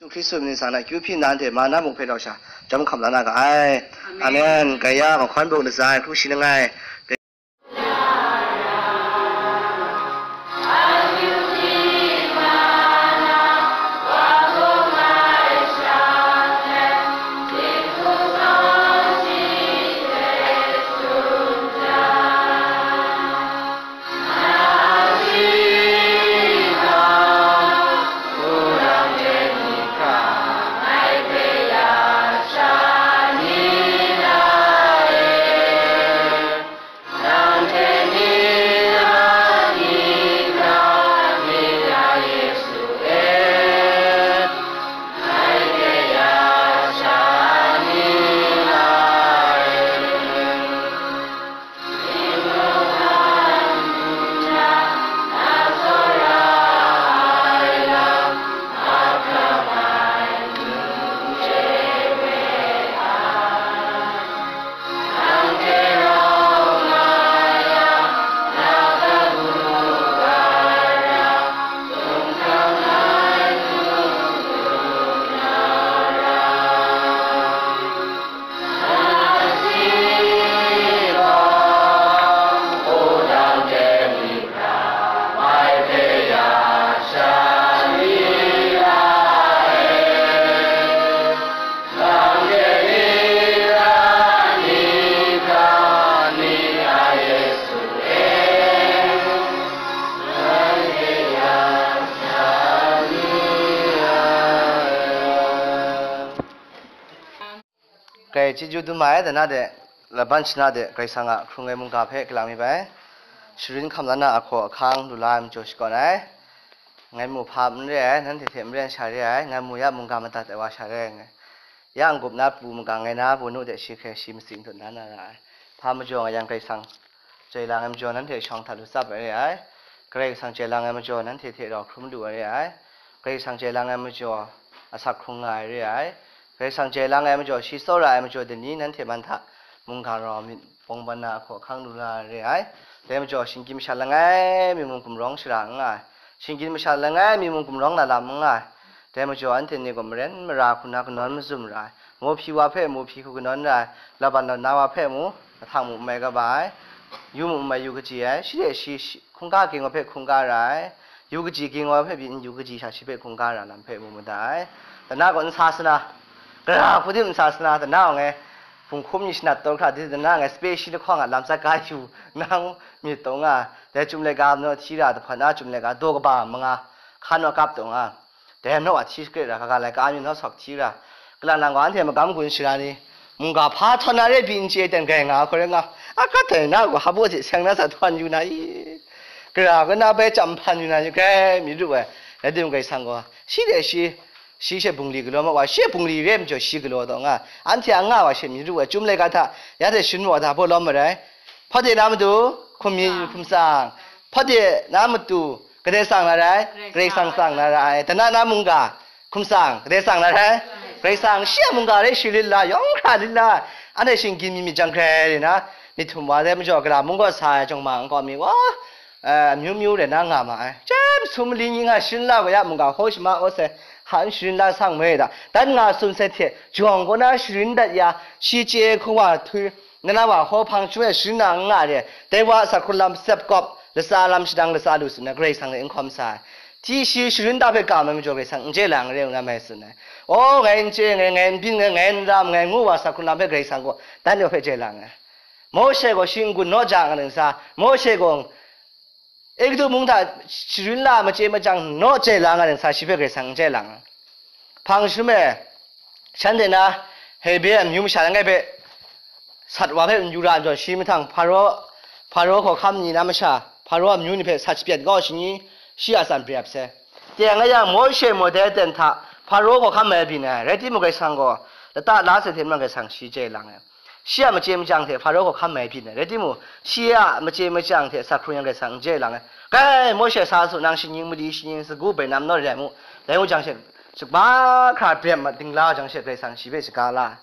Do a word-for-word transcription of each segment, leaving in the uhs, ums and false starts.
Hkristu mying ntsa na akyu hpyi nna nanhte mana mung hpe rau sha, chyawm hkam la na ga ai. Amen. Amen. Kaya, mahkawn bung latsa ai hkru shi langai. Kai chyeju dum ai, dana de, laban shana de, Karai Kasang a hkrung ai mungga hpe galang mi bai. Sharin hkam la na ahkaw ahkang lu la ai majaw shakawn ai. Ngai mu hpa n re ai, nanhte hte maren sha re ai, ngai mu ya mungga madat ai wa sha re ai ngai. Ya n-gup na pru magang ai na, bunu de shi hkrai shi matsing dut na na ra ai. Hpa majaw nga yang Karai Kasang jai lang ai majaw nanhte shawng hta lu tsap ai re ai. Karai Kasang jai lang ai majaw nanhte hte rau hkrum lu ai re ai. Karai Kasang jai lang ai majaw asak hkrung nga ai re ai. Karai Kasang jai lang ai majaw shi tsawra ai majaw dini nanhte man hta mungga rau myit bawng ban na ahkaw ahkang lu la ai re ai. Dai majaw shinggyim masha langai mi mung gumrawng shara n nga ai. Shinggyim masha langai mi mung gumrawng na lam n nga ai. Dai majaw anhte ni gaw maren mara hku na kanawn mazum ra ai. Mu hpyi wa hpe mu hpyi hku kanawn ra ai. Laban law na wa hpe mu, mahtang mu n mai kaba ai. Yu mu n mai yu kaji ai. Shi de shi, shi, hkungga ging wa hpe hkungga ra ai. Yu kaji ging wa hpe byin yu kaji sha shi hpe hkungga ra lam hpe mu mada ai. Dana gaw n sa sana, gara hku di n sa sana, dana gaw ngai hpung hkum ni shanat taw hkra di, dana ngai sape shi lahkawng a lam tsat ga yu, nang myit taw nga, dai Chyum laika naw hti ra, dahpan a Chyum laika daw kaba manga, hkan naw kap taw nga, dai naw a hti shakrit ra, kaga laika mi naw sawk hti ra, kalang lang gaw anhte magam gun shara ni, mungga hpa htawn na re pyi n chye ten grai nga hkoi rai nga, a kat ai na gaw hpa baw hte seng na sa htawn yu na i? Gara kaw na bai chyam hpan yu na i? Grai myit ru ai, rai timung Karai Kasang gaw, shi de shi, shi she bungli galaw ma wa, shi bungli re ai majaw shi galaw taw nga, anhte a nga wa she myit ru ai, Chyum laika hta, ya hte shin wa hta baw lawm marai, hpa de na matu, hkum mi hkum tsang, hpa de na matu, kadai tsang na rai? Karai Kasang tsang na ra ai. Dana na mungga, hkum tsang, kadai tsang na rai? Karai Kasang, shi a mungga rai shi lit la, yawng hkra lit la, anhte shinggyim mi myit jang hkrai re na, myit htum wa ai majaw, gara mung gaw sa ai, jawng ma nkau mi wa, eh, amyu myu rai na nga ma ai. Chyam sum mali ni nga sharin la gaw ya mungga hkaw shama aw sai, hkan sharin la sang mai da. Dan nga tsun sai hte, jawng kaw na sharin dat ya, shi chye hku wa htwi, na na wa hkaw hpang shangun e sharin na n nga re, dai wa a sak hkrung lam sep kawp, latsa lam shadang latsa lu tsun ai, Karai Kasang hte n hkawm sa ai. Hti shi sharin da hpe kam ai majaw Karai Kasang n chye lang re nna mai tsun ai. Aw, ngai n chye, ngai, ngai n byin, ngai, ngai n ram, ngai ngu wa sak hkrung lam hpe Karai Kasang gaw dan yawng hpe chye lang ai. Mawshe gaw shi n-gun naw ja nga ning sa, Mawshe gaw Egutu mung hta sharin la machye machyang naw chye la nga ning sa, shi hpe Karai Kasang n chye lang. Hpang jahtum e, shanhte na Hebre amyu masha langai hpe sat wa hpe n yu ra ai majaw, shi mahtang Hparaw, Hparaw hkawhkam ni na masha, Hparaw amyu ni hpe sat shapyat kau shi ni, shi a tsan pre ap sai. Teng a yang, Mawshe mung dai aten hta Hparaw hkawhkam mai byin ai, rai timung, Karai Kasang gaw lata la sai hte maren Karai Kasang shi chye lang ai. Shi a machye machyang hte Hparaw hkawhkam mai byin ai, rai timung, shi a machye machyang hte sak hkrung yang Karai Kasang n chye lang ai. Kai, Mawshe sa su, nang shaning mali, shaning sagu bainam naw re ai mu, dai ngu jang she, shakba hkra byen mat dingla jang she, Karai Kasang shi hpe shaga la ai.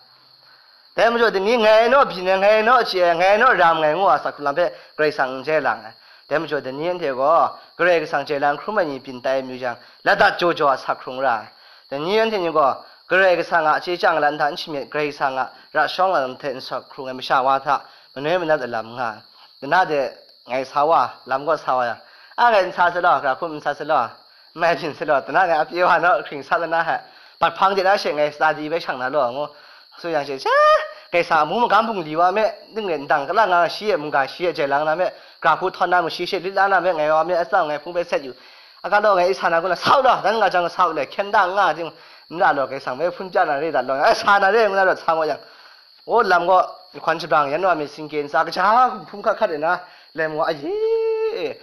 Dai majaw, dai ni ngai naw byin ai, ngai naw chye ai, ngai naw ram, ngai ngu a sak hkrung lam hpe Karai Kasang n chye lang ai. Dai majaw, dai ni anhte gaw Karai Kasang chye lang hkrum ai ni byin tai mayu jang, ladat jaw jaw a sak hkrung ra ai. Ni anhte ni gaw, Karai Kasang a chye chyang lam hta n shamyit, Karai Kasang a ra shawng lam hte n sawt hkrung ai masha wa hta manoi manat ai lam nga ai. Dana de ngai sa wa, lam gaw sa wa yang, a ngai n sa sa law, gara hkum n sa sa law, n mai byin sa law, dana ngai a pyi wa naw hkring sa lana hte, bat hpang de na she ngai study bai shang na law, ngu tsun yang she, she, Karai Kasang a mung magam bungli wa me, ning e ndang kala nga shi e mungga shi e jai lang na me, gara hku htawn na mu shi she lit la na me, ngai wa me, atsam ngai hpung bai set yu. Aga law ngai isa na kun na, sau law, dan nga jang sau le, hkyen da nga ting, n ra law, Karai Kasang bai hpun ja na re dat law, ai sa na re ngu na rawt sa maw yang, o lam gaw, hkwan shabrang yan wa myit singkye ntsa, kaja hkum hkat hkat e na, lem wa, aye,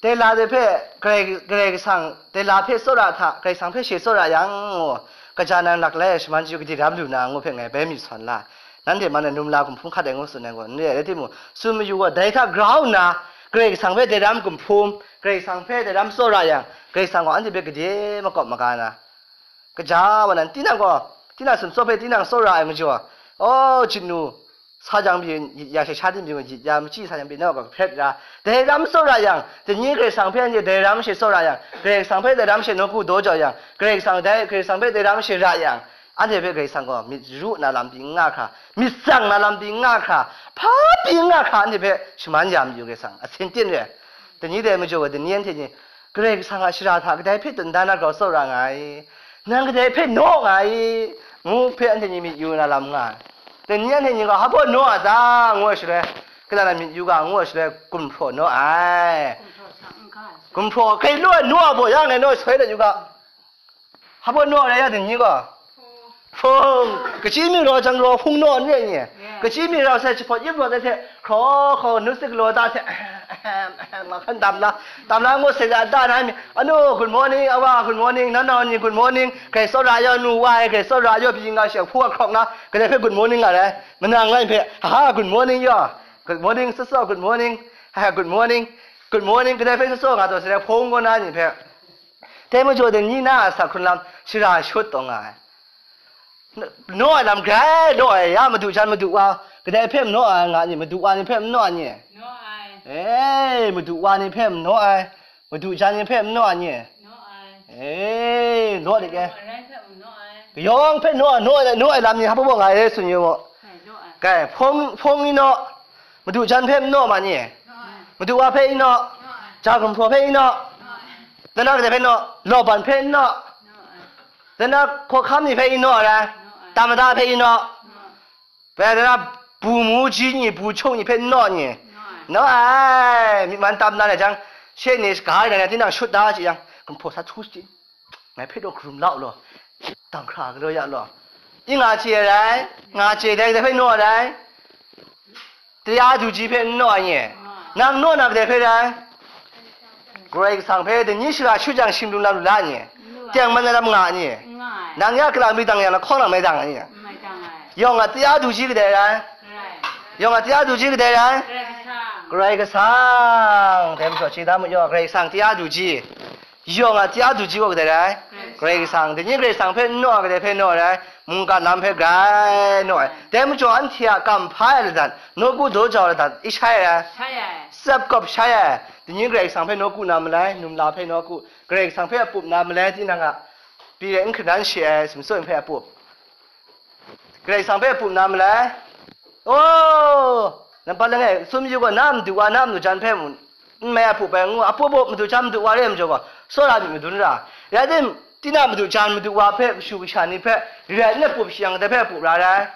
dela de hpe, Karai, Karai Kasang, dela hpe tsawra hta, Karai Kasang hpe she tsawra yang, ngu, kaja nan lak lai ai shaman chyu gade ram lu na, ngu hpe ngai bai myit sawn la. Nanhte man e num la gumhpum hkat ai ngu tsun ai gaw, n re ai rai timung, tsun mayu gaw, dai hta grau nna, Karai Kasang hpe dai ram gumhpum, Karai Kasang hpe dai ram tsawra yang, Karai Kasang gaw anhte hpe gade makawp maga na, kaja wa nan, tinang gaw, tinang sumsawp hpe tinang tsawra ai majaw, aw, chinu, sa jang pyi, yit ya shasha ting pyi, yit ya machyi sa jang pyi, naw ga hpret ra, dai ram tsawra yang, dai ni Karai Kasang hpe anhte dai ram she tsawra yang, Karai Kasang hpe dai ram she nawku daw jau yang, Karai Kasang dai, Karai Kasang hpe dai ram she ra yang, anhte hpe Karai Kasang gaw myit ru na lam pyi n nga hkra, myit tsang na lam pyi n nga hkra, hpa pyi n nga hkra, anhte hpe shaman ya mayu Karai Kasang, a sin tin re. Dai ni dai majaw gaw, dai ni anhte ni, Karai Kasang a shara hta kadai hpe tun dan na grau tsawra nga ai, nang kadai hpe naw nga ai, ngu hpe anhte ni myit yu na lam nga ai. Dai ni anhte ni gaw, hpa baw naw a ta, ngu ai shaloi, kaja na myit yu ga, ngu ai shaloi, gumhpraw naw ai. Gumhpraw, hkrai law ai naw a baw, ya ngai naw soi dat yu ga. Hpa baw naw rai ya, dai ni gaw? Hpung. Kachyi mi raw jang raw hpung naw n rai ni? Kachyi mi rau sai, jahpawt yip raw sai hte, hkraw hkraw, nu sik galaw ta hte, ma hkan dam la, dam la ngu sai da, da na mi, anu, good morning, awa, good morning, nanau ni, good morning, Karai tsawra yaw, nu wa ai, Karai tsawra yaw, pyi nga she, hpung a hkrawk na, kadai hpe good morning nga rai, manang ngai hpe, ha ha, good morning yaw, good morning, tsawtsawk, good morning, ha ha, good morning, good morning, kadai hpe tsawtsawk nga taw sai, hpung kaw na ni hpe. Dai majaw dai ni na a asak hkrun lam shara shut taw nga ai. Naw ai lam grai naw ai, ya madu jan madu wa, kadai hpe naw ai nga ni, madu wa ni hpe naw ai ni? Naw ai. E, madu wa ni hpe naw ai, madu jan ni hpe naw ai ni? Naw ai. E, naw de ke. Arai hpe naw ai. Kayawng hpe naw ai, naw ai, naw ai lam ni hpa baw nga ai, tsun yu mu. Ai, naw ai. Kai, hpawng, hpawng ni naw, madu jan hpe naw ma ni? Naw ai. Madu wa hpe i naw? Naw ai. Ja gumhpraw hpe i naw? Naw ai. Dana kadai hpe naw? Lawban hpe i naw? Naw ai. Dana hkawhkam ni hpe i naw ai? Naw ai. Tamada hpe i naw? Naw ai. Bai dana bu mu ji ni, bu chuk ni hpe i naw ni? Naw ai. Naw ai. Myi man tam na le jang, she ni shaga ai na tinang shut da chye yang, gumhpraw sa htu shi. Ngai hpe taw hkarum lau law, dang hkra galaw ya law. I nga chye ai rai, nga chye dai, dai hpe naw ai rai. Taya du ji hpe n naw ai nye. Nang naw na kadai hpe rai? Karai Kasang hpe dai ni shara shut jang shing lung lam lu la nye. Teng man na lam nga nye. Nang ya kalang mi dang yang lahkawng lang mai dang nye. Yawng a taya du ji kadai rai? Yawng a taya du ji kadai rai? Karai Kasang. Dai majaw chye da mu yaw, Karai Kasang taya du ji. Yawng a taya du ji gaw kadai rai? Karai Kasang. Dai ni Karai Kasang hpe n naw ai kadai hpe naw ai rai? Mungkan lam hpe grai naw ai. Dai majaw anhte a kam hpa ai ladat, nawku daw jau ai ladat, i shai ai? Shai ai. Tsap kawp shai ai. Dai ni Karai Kasang hpe nawku na malai, numla hpe nawku, Karai Kasang hpe apup na malai, tinang a pyi n hkran she ai, sumsawng hpe apup. Karai Kasang hpe pup na malai? O, nampat langai, sum yu gaw, na madu wa, na madu jan hpe mu, n mai a pup ai ngu, a pup pup madu jan madu wa re ai majaw gaw, tsawra myit madun ra. Rai tim, tinang madu jan madu wa hpe, kashu kasha ni hpe, rai nna pup shi yang, dai hpe pup ra ai?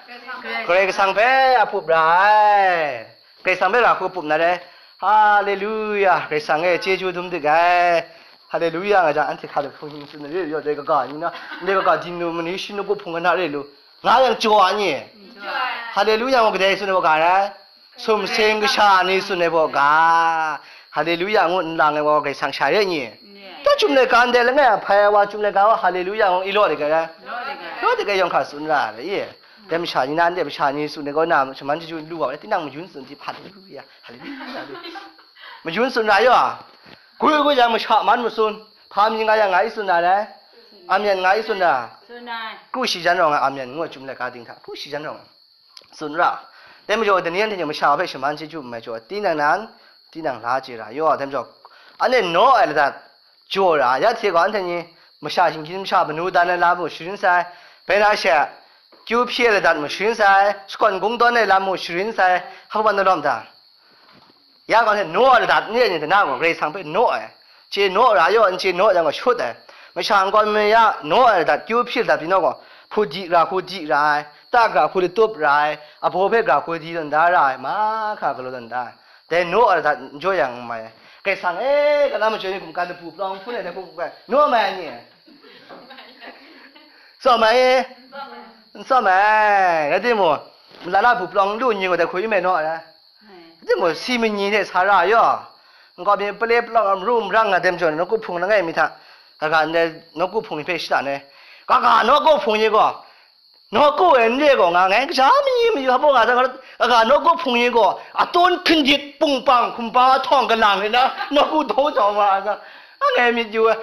Karai Kasang hpe a pup ra ai. Karai Kasang hpe ra hku pup na re. Haleluya! Karai Kasang e chyeju dum dik ai. Haleluya nga jang, anhte hkra de hpung hpung tsun na re lu, dai kaga ni na, ndai kaga ding nu, mani shi nu, hpung kana re lu, nga yang jaw a ni? Haleluya ngu kadai tsun ai wa ga rai? Sumsing kasha ni tsun ai wa ga. Haleluya ngu n lang ai wa Karai Kasang sha re ni? Ta chyum laika ndai langai a hpai ai wa chyum laika wa haleluya ngu i law de ga rai? Law de ga yawng hkra tsun ra ai i? Dai masha ni na, ndai masha ni tsun ai gaw na, shaman chyeju lu wa, tinang mayun tsun di, haleluya, haleluya, haleluya. Mayun tsun ra yaw. Gwi gwi yang masha man matsun, hpa mi nga yang nga i tsun na rai? Amen nga i tsun na? Tsun ai. Kru shi jan rawng ai, amen ngu ai chyum laika ding hta, kru shi jan rawng ai. Tsun ra. Dai majaw, dai ni anhte ni masha hpe shaman chyeju n mai jaw, tinang nan, tinang la chye ra yaw, dai majaw, anhte naw ai ladat, jaw ra, ya hte gaw anhte ni, Masha shinggyim masha manu dan ai lam mung sharin sai, bai na she, kyu hpyi ai ladat mung sharin sai, shakawn kungdawn ai lam mung sharin sai, hpa ban na lawm ta? Ya gaw, naw ai ladat n re ni, dana gaw Karai Kasang hpe naw ai, chye naw ra yaw, n chye naw yang gaw shut ai. Masha nkau mi ya naw ai ladat, kyu hpyi ladat pyi naw gaw, hpu di ra, hku di ra ai, ta gra hku latup ra ai, abaw hpe gra hku di tawn da ra ai, mahkra galaw tawn da ai. Dai naw ai ladat n jaw yang n mai ai. Karai Kasang e, kana majaw ni gumgan labu palawng hpun ai dai hku hku ai, naw mai ai ni? Tsawm ai e? N tsawm ai. Rai timung, malala bu palawng n lu n yin gaw dai hku yu mai naw ai. Rai timung, si manyi hte sa ra yaw. Nkau mi pale palawng amru marang nga dem jaw, nawku hpung langai mi hta, kaga ndai nawku hpung ni hpe shada nai. Kaga nawku hpung ni gaw, nawku e n re gaw nga, ngai kaja mi mayu hpa nga, kaga nawku hpung ni gaw, atawn hkindit, pungpang, hkumba, htawng kalang ni na, nawku daw jau ma ai sa, a ngai myit yu ai.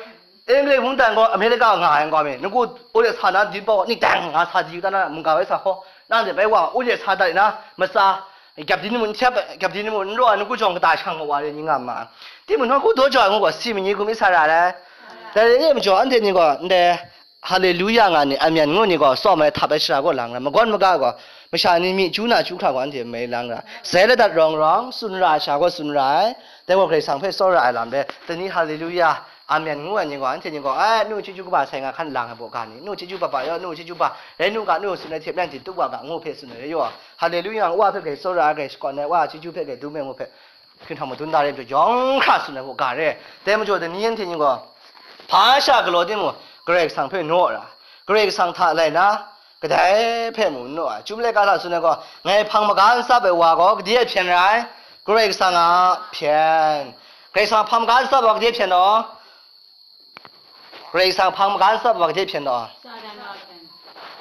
English mungdan gaw America nga ai nkau mi, nawku u de sa na, di bau, ni dang nga sa di da na, mungga wai sa hkaw, nang de bai wa, u de sa dat na, matsa, gyap di ni mun n htiap, gyap di ni mun n raw ai, nawku jawng kata shang mawa re ni nga ma. Timung nawku daw jau ai ngu gaw, si manyi hkum mi sa ra ai. Dai re majaw, anhte ni gaw, ndai, Haleluya nga ni, amen ngu ni gaw, tsawm ai htap ai shara gaw lang ai, magawn maga gaw, masha ni myi chyu na chyu hkra gaw, anhte mai lang ra. Zai ladat rawng rawng, tsun ra ai sha gaw tsun ra ai, dai gaw Karai Kasang hpe tsawra ai lam le, dai ni Haleluya, amen ngu ai ni gaw, anhte ni gaw, ai, nu chyeju kaba sai nga hkan lang ai baw ga ni, nu chyeju kaba yaw, nu chyeju kaba, rai nu ga, nu tsun ai hte maren tin tup wa ga, ngu hpe tsun ai yaw, Haleluya, Wa hpe grai tsawra ai, grai shakawn ai, Wa chyeju hpe grai dum ai ngu hpe, hkying htawng madun da re ai majaw, yawng hkra tsun ai hku ga re. Dai majaw, dai ni anhte ni gaw, hpa sha galaw timung, Karai Kasang hpe naw ra, Karai Kasang hta lai na, kadai hpe mung n naw ai. Chyum laika hta tsun ai gaw, ngai hpang maga n tsap ai wa gaw, gade a hpyen rai? Karai Kasang a hpyen. Karai Kasang hpang maga n tsap ai wa gade a hpyen naw? Karai Kasang hpang maga n tsap ai wa gade hpyen taw? Satan a hpyen.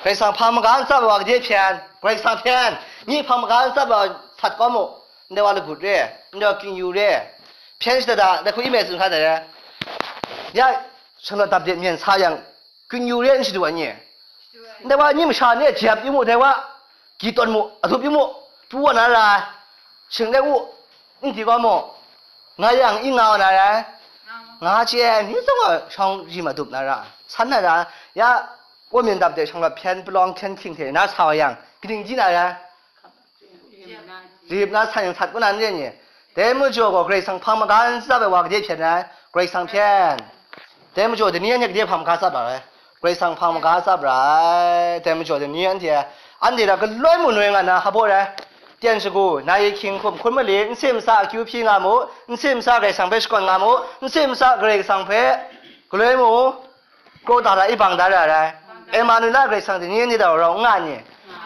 Karai Kasang hpang maga n tsap ai wa gade hpyen? Karai Kasang hpyen. Myi hpang maga n tsap ai wa sat kau mu, ndai wa lagut re, ndai wa kingyu re. Hpyen shada da, dai hku i me tsun hkan dai re. Ya, shanglawt dap de myen sa yang, kingyu re n shadu ai ni? Ndai wa ni masha ni jep yu mu, dai wa gi tawn mu, adup yu mu, pru wa na ra ai. Shing de u, n di kau mu, nga yang i nga wa na rai, nga chye ai ni tsawng gaw shawng rim adup na ra, san na ra, ya, kaw myen dap de shanglawt hpyen palawng hkyen hkying hte na sa wa yang, kaning di na rai? Rim na san yang sat kaw na n re ni? Dai majaw gaw Karai Kasang hpang maga n tsap ai wa gade hpyen rai? Karai Kasang hpyen. Dai majaw dai ni anhte gade hpang maga tsap ra ai? Karai Kasang hpang maga tsap ra ai. Dai majaw dai ni anhte, anhte hta galoi mu noi nga na hpa baw rai? Tyen shagu, na yi hkying hkum hkun mali, n si n masa akyu hpyi nga mu, n si n masa Karai Kasang hpe shakawn nga mu, n si n masa Karai Kasang hpe galoi mu, kraw da ra, i bang da ra rai. Emanuela Karai Kasang dai ni anhte hta rau n nga ni?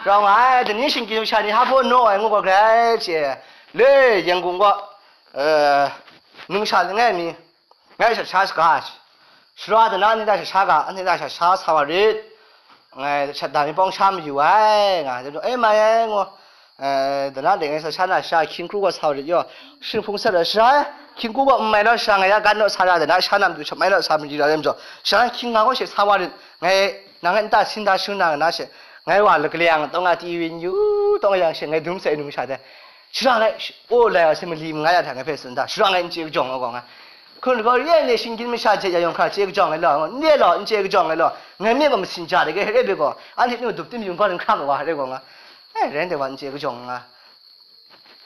Rau nga ai, dai ni shinggyim masha ni hpa baw naw ai ngu gaw grai chye ai. Le, Yangon gaw, eh, numsha langai mi, ngai sha sha saga, shara dana ni da sha sha ga, anhte da sha sha sa wa rit, ngai shat da mi pawng sha mayu ai, nga, e mai ai ngu, eh, dana de ngai sa sha na sha hkying kru gaw sa wa rit yaw, shing hpung sat ai shara, hkying kru gaw n mai naw sha, ngai ya gan naw sa ra, dana sha nam du sha mai naw sa mayu ra ai majaw, sha hkying nga gaw she sa wa rit, ngai nang e nta sin da shun na nga na she, ngai wa lagalyang tawng a ti win yu tawng yang she, ngai dum sai numsha de, shara ngai, o lai wa se mali mangai ya hta ngai hpe tsun da, shara ngai n chye kajawng ai gaw nga. Hkun gaw, re ai ni shinggyim masha hte ya yawng hkra chye kajawng ai law, n re law, n chye kajawng ai law, ngai me gaw masin ja de ge, re ai gaw, anhte nu dup tim yung gaw, n hkra wa re gaw nga. E, ren de wa n chye kajawng nga.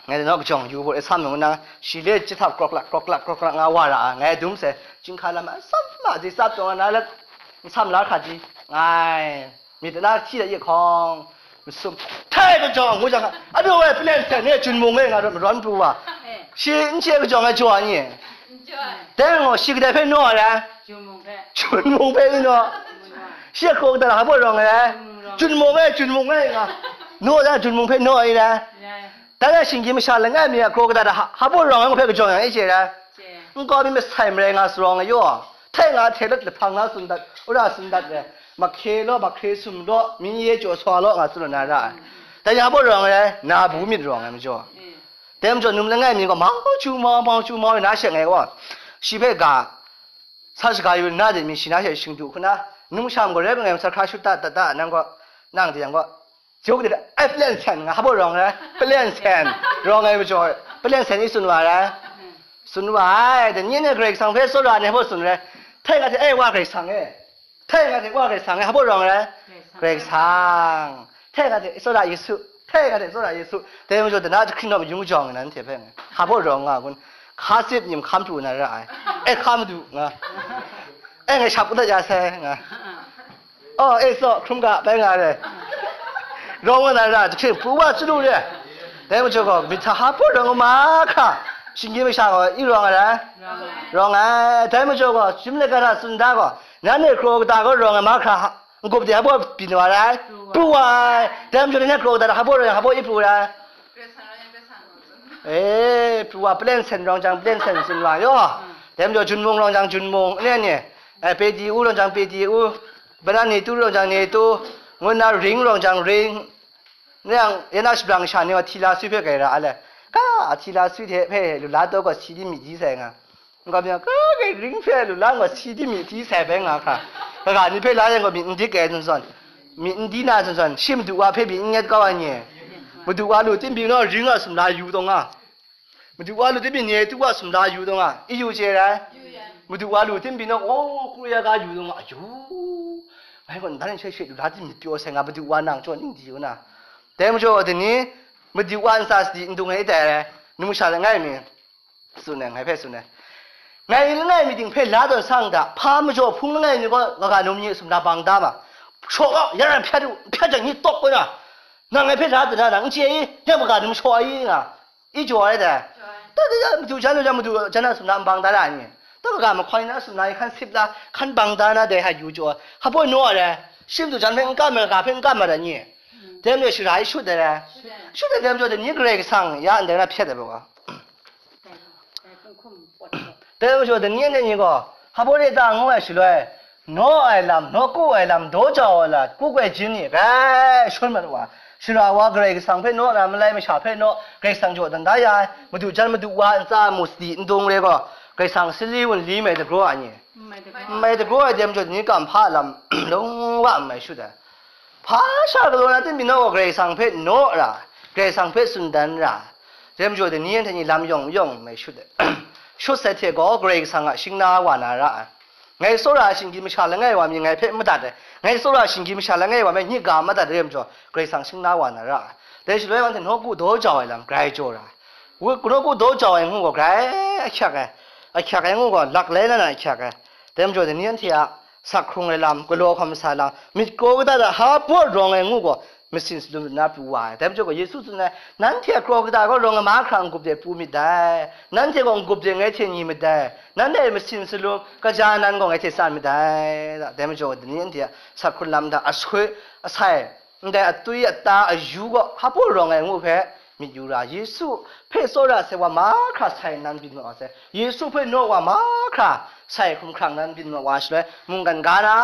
Ngai de naw kajawng yu gaw, e sam yawng na, shi le chyahta krawk lak, krawk lak, krawk lak nga wa ra, ngai dum sai, chyinghka lam a sam ma di tsap taw nga na let, n sam la hkra di, ngai, myit na hti da ye hkawng, masum, htai kajawng ngu jang, a, adu e, palen hten e, Jun mung e, nga rawt marawn pru wa. Shi n chye kajawng ai jaw ni? Dai gaw, shi kadai hpe naw ai? Jun mung hpe. Jun mung hpe ni naw? Shi a hkaw kata hpa baw rawng ai? Jun mung e, Jun mung e, nga. Naw da, Jun mung hpe naw ai rai? Dai na shinggyim masha langai mi a hkaw kata hta hpa baw rawng ai ngu hpe kajawng yang e chye rai? Nkau mi masai marai nga sa rawng ai yaw. Htai nga hte let lahpang na tsun dat, ura tsun dat re, mahkre law, mahkre sum law, myin ye jaw sa law nga tsun na ra ai. Dai ni hpa baw rawng ai rai? Na bu myit rawng ai majaw. Dai majaw num langai mi gaw mau chyu mau, mau chyu mau, na she ngai gaw, shi hpe ga, sa shaga yu na de mi shi na she shing du hku na, num sha gaw rai ngai, sa hkra shut da, da, da, nang gaw, nang de yang gaw, jawk de, ai, palen sen nga, hpa baw rawng ai, palen sen, rawng ai majaw, palen sen i tsun wa ai, tsun wa ai, dai ni e Karai Kasang hpe tsawra ai hpa tsun ai, htai nga hte, e, wa Karai Kasang e, Htai nga hte Wa Karai Kasang e, hpa baw rawng ai? Karai Kasang. Htai nga hte tsawra Yesu, htai nga hte tsawra Yesu. Dai majaw, dana jahkring naw mayung jawng ai nan hte hpe nga, hpa baw rawng nga kun? Hka sip nyim hkam pru na ra ai. E, hka madu nga. E, ngai shap kau dat ya sai nga. Oh, e, tsaw, hkrum ga, bai nga re. Rawng nga na ra, jahkring pru wa chyalu re. Dai majaw gaw, myit hta hpa baw rawng nga mahkra, shinggyim masha gaw i rawng ai rai? Rawng ai. Dai majaw gaw, chyum laika hta tsun da gaw, nanhte kraw kata gaw rawng ai mahkra, n-gup de hpa baw byin wa rai? Pru wa ai. Dai majaw, nanhte kraw kata hta hpa baw rawng, hpa baw i pru rai? E, pru wa, palen sen rawng jang, palen sen tsun wa yaw. Dai majaw, jun mung rawng jang, jun mung, ne, ne. E, pedi u rawng jang, pedi u. Bana ne tu rawng jang, ne tu. Ngu nna ring rawng jang, ring. Nang, ya na shabrang sha ni wa, hti la sui hpe grai ra a le. Ka, hti la sui hte hpe lu la taw gaw, si di myit di sai nga. N-ga myit, ka, grai ring hpe lu la gaw, si di myit di sai bai nga hkra. Kaga ni hpe la yang gaw, myit n dik ai zawn zawn. Myit n di na zawn zawn, shi madu wa hpe myit n nyet kau ai ni. Madu wa lu tim byin naw, ring a sumla yu taw nga. Madu wa lu tim byin ni, tu wa sumla yu taw nga. I yu chye rai? Madu wa lu tim byin naw, o, kru ya ga yu taw nga. Ayu. Ngai gaw ndan shai shai lu la tim myit pyaw sai nga, madu wa nang jaw ning di yu na. Dai majaw, dai ni, madu wa ntsa sadi ndung ai dai rai, numsha langai mi, tsun ai, ngai hpe tsun ai. Ngai langai mi ting hpe la tawn sa n ga, hpa majaw hpung langai mi gaw, kaga num ni sumla bang da ma. Shaw gaw, ya ran hpyat u, hpyat jang ni tawk kau na. Nang ngai hpe la tawn na, nang n chye i, ya maga num shaw ai i nga, i jaw ai dai. Jaw ai. Dai, dai, dai, madu jan lu jang, madu jan a sumla n bang da ra ai ni? Dai kaga mahkawn ni na sumla i hkan sip la, hkan bang da na dai hta yu jaw ai. Hpa baw naw ai rai? Shi madu jan hpe n kam ai, kaga hpe n kam ai rai ni? Dai majaw shara i shut ai rai? Shut ai. Shut ai, dai majaw dai ni Karai Kasang ya ndai na hpyet ai bai wa. Dai majaw dai ni anhte ni gaw, hpa baw de ta ngu ai shaloi, naw ai lam, nawku ai lam, daw jau ai lam, ku goi jin ni grai shawn mat wa. Shara wa Karai Kasang hpe naw na malai, masha hpe naw, Karai Kasang jaw dan da ya ai, madu jan madu wa ntsa mu sadi ndung re gaw, Karai Kasang sali wunli mai dagraw ai ni? N mai dagraw ai, dai majaw dai ni kam hpa lam lung wa n mai shut ai. Hpa sha galaw na tim byin naw gaw, Karai Kasang hpe naw ra, Karai Kasang hpe tsun dan ra, dai majaw dai ni anhte ni lam yawng yawng mai shut ai. Shut sai hte gaw, Karai Kasang a shing na wa na ra ai. Ngai tsawra ai shinggyim masha langai wa mi ngai hpe madat ai. Ngai tsawra ai shinggyim masha langai wa mi hkyi ga madat ai majaw, Karai Kasang shing na wa na ra ai. Dai shaloi anhte nawku daw jau ai lam grai jaw ra ai. Wu, nawku daw jau ai ngu gaw grai ahkyak ai. Ahkyak ai ngu gaw, lak lai na na ahkyak ai. Dai majaw dai ni anhte a sak hkrung ai lam, galaw hkawm sa lam, myit kraw kata hta hpa baw rawng ai ngu gaw, masin salum na pru wa ai. Dai majaw gaw Yesu tsun ai, nanhte a kraw kata gaw rawng ai mahkra n-gup de pru myit dai, nanhte gaw n-gup de ngai hte ni myit dai, nanhte a masin salum kaja nan gaw ngai hte tsan myit dai, dai majaw gaw dai ni anhte a sak hkrung lam hta asoi, asai, ndai atwi ata ayu gaw hpa baw rawng ai ngu hpe myit yu ra, Yesu hpe tsawra sai wa mahkra sai nnan byin mat wa sai, Yesu hpe naw wa mahkra sai hkrum hkrang nnan byin mat wa shaloi, mungkan ga na,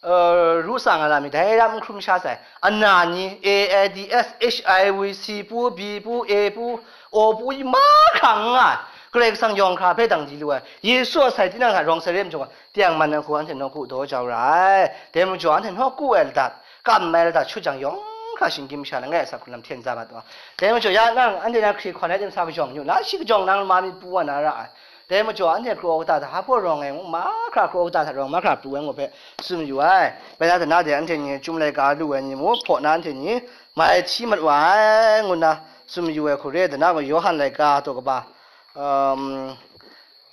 uh, ru tsang ai lam ni dai ram n hkrum sha sai, ana ni, A I D S, H I V C pu, B pu, A pu, O pu, i mahkra n nga ai, Karai Kasang yawng hkra hpe dang di lu ai, Yesu a sai tinang hta rawng sai re ai majaw, tengman ai hku anhte nawku daw jau ra ai. Dai majaw anhte nawku ai ladat, kam ai ladat shut jang yawng hkra shinggyim masha langai a sak hkrung lam hten za mat wa. Dai majaw ya nang, anhte na hkri hkawn ai tim sa kajawng yu, la shi kajawng nang ma myit pru wa na ra ai. Dai majaw anhte kraw kata hta hpa baw rawng ai ngu, mahkra kraw kata hta rawng mahkra pru ai ngu hpe tsun yu ai. Bai na dana de anhte ni chyum laika lu ai ni mung, hpaw na anhte ni mai hti mat wa ai, ngu nna tsun yu ai hku re, dana gaw Yawhan laika daw kaba, um,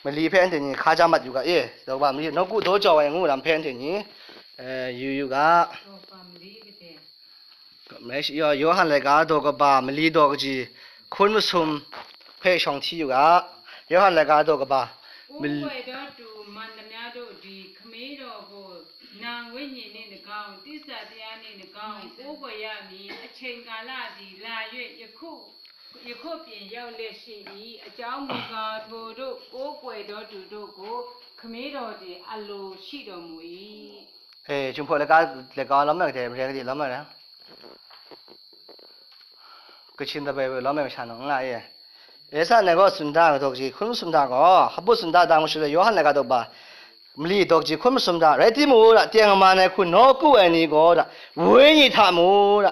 mali hpe anhte ni hka ja mat yu ga e, daw kaba mali, nawku daw jau ai ngu lam hpe anhte ni, eh, yu yu ga. Daw kaba mali gade. Yaw-, Yawhan laika daw kaba mali daw kaji hkun masum hpe shawng hti yu ga. Yawhan laika daw kaba ကိုးကွယ်တော်သူမှန်သမျှတို့သည် ခမည်းတော်ကို နာမ်ဝိညာဉ်နှင့်တကား သစ္စာတရားနှင့်တကား ကိုးကွယ်ရမည်။ အချိန်ကာလသည် လာ၍ယခု ယခုပင်ရောက်လျက်ရှိ၏။ အကြောင်းမူကား ထိုသို့ကိုးကွယ်တော်သူတို့ကို ခမည်းတော်သည် အလိုရှိတော်မူ၏။ အဲ Chyum hpaw laika, laika lawm na gade, mare gade lawm na. Kachin dabai bai lawm ai masha nau n nga e. Esa nai gaw tsun da ai daw kaji hkun masum hta gaw, hpa baw tsun da, da ngu shaloi Yawhan laika daw kaba mali daw kaji hkun masum hta, rai timung, da, tengman ai hku nawku ai ni gaw, da, wenyi hta mu, da,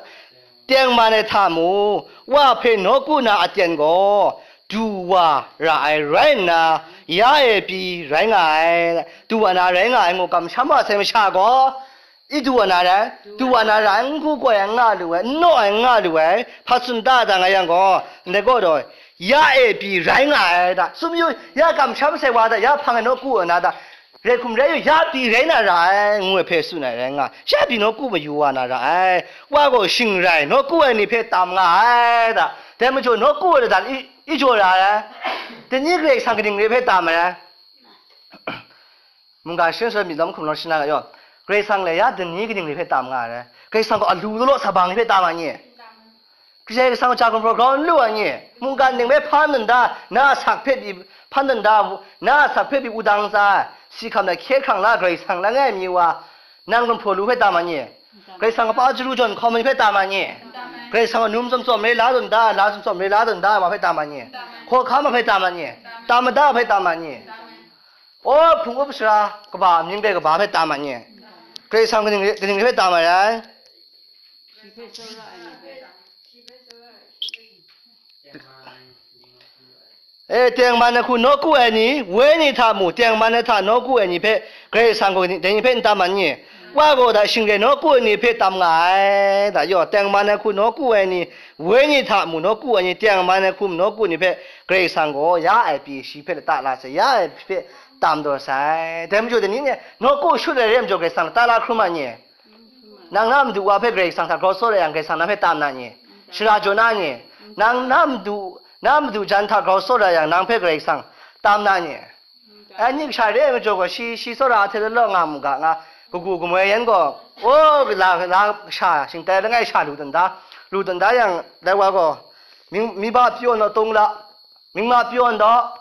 tengman ai hta mu, Wa hpe nawku na aten gaw, du wa ra ai rai nna, ya e pyi rai nga ai, du wa na rai nga ai ngu kamsham wa sai masha gaw, i du wa na rai, du wa na rai, n hku koi ai n nga lu ai, n naw ai n nga lu ai, hpa tsun da da nga yang gaw, ndai gaw daw, ya e pyi rai nga ai da, tsun yu, ya kamsham sai wa da, ya hpang ai nawku wa na da, rai hkum rai yu, ya pyi rai na ra ai, ngu ai hpe tsun ai rai nga, ya pyi nawku mayu wa na ra ai, wa gaw shing rai, nawku ai ni hpe tam nga ai da, dai majaw nawku ai ladan i, i jaw ra ai, dai ni Karai Kasang kaning re hpe tam ai? Mungga shin sha myit lam hkum law shana ga yaw, Karai Kasang le ya dai ni kaning re hpe tam nga ai? Karai Kasang gaw alu law law sa bang ni hpe tam nga ni? Karai Kasang gaw ja gumhpraw grau n lu ai ni? Mungga ning hpe hpa ndan da, na asak hpe pyi hpa ndan da, na asak hpe pyi wudang tsa, si hkam na hkye hkrang la Karai Kasang langai mi wa, nang gumhpraw lu hpe tam nga ni? Karai Kasang kapa chyaru jawn hkawm ai hpe tam nga ni? Karai Kasang gaw num tsawm tsawm re la tawn da, la tsawm tsawm re la tawn da ai wa hpe tam nga ni? Hkawhkam ai hpe tam nga ni? Tam mada ai hpe tam nga ni? O, hpung up sara kaba amying dai kaba hpe tam nga ni? Karai Kasang kaning re, kaning re hpe tam nga ai? E, tengman ai hku nawku ai ni, wenyi hta mu, tengman ai hta nawku ai ni hpe, Karai Kasang gaw dai ni hpe n tam nga ni? Wa gaw da shing re nawku ai ni hpe tam nga ai, da yaw, tengman ai hku nawku ai ni, wenyi hta mu nawku ai ni, tengman ai hku mu nawku ni hpe, Karai Kasang gaw ya ai pyi shi hpe lata la sai, ya ai pyi hpe tam taw sai. Dai majaw dai ni, nawku shut ai re ai majaw Karai Kasang lata la hkrum nga ni? Nang na madu wa hpe Karai Kasang hta grau tsawra yang, Karai Kasang na hpe tam nga ni? Shara jaw nga ni? Nang na madu, na madu jan hta grau tsawra yang, nang hpe Karai Kasang tam nga ni? Ai, ning sha re ai majaw gaw, shi, shi tsawra ahte law law nga mu ga, nga kagu kamoi yan gaw, o, la, la sha, shingtai langai sha lu dan da, lu dan da yang, dai wa gaw, ming, mi ba pyaw naw tung la, ming ma pyaw naw,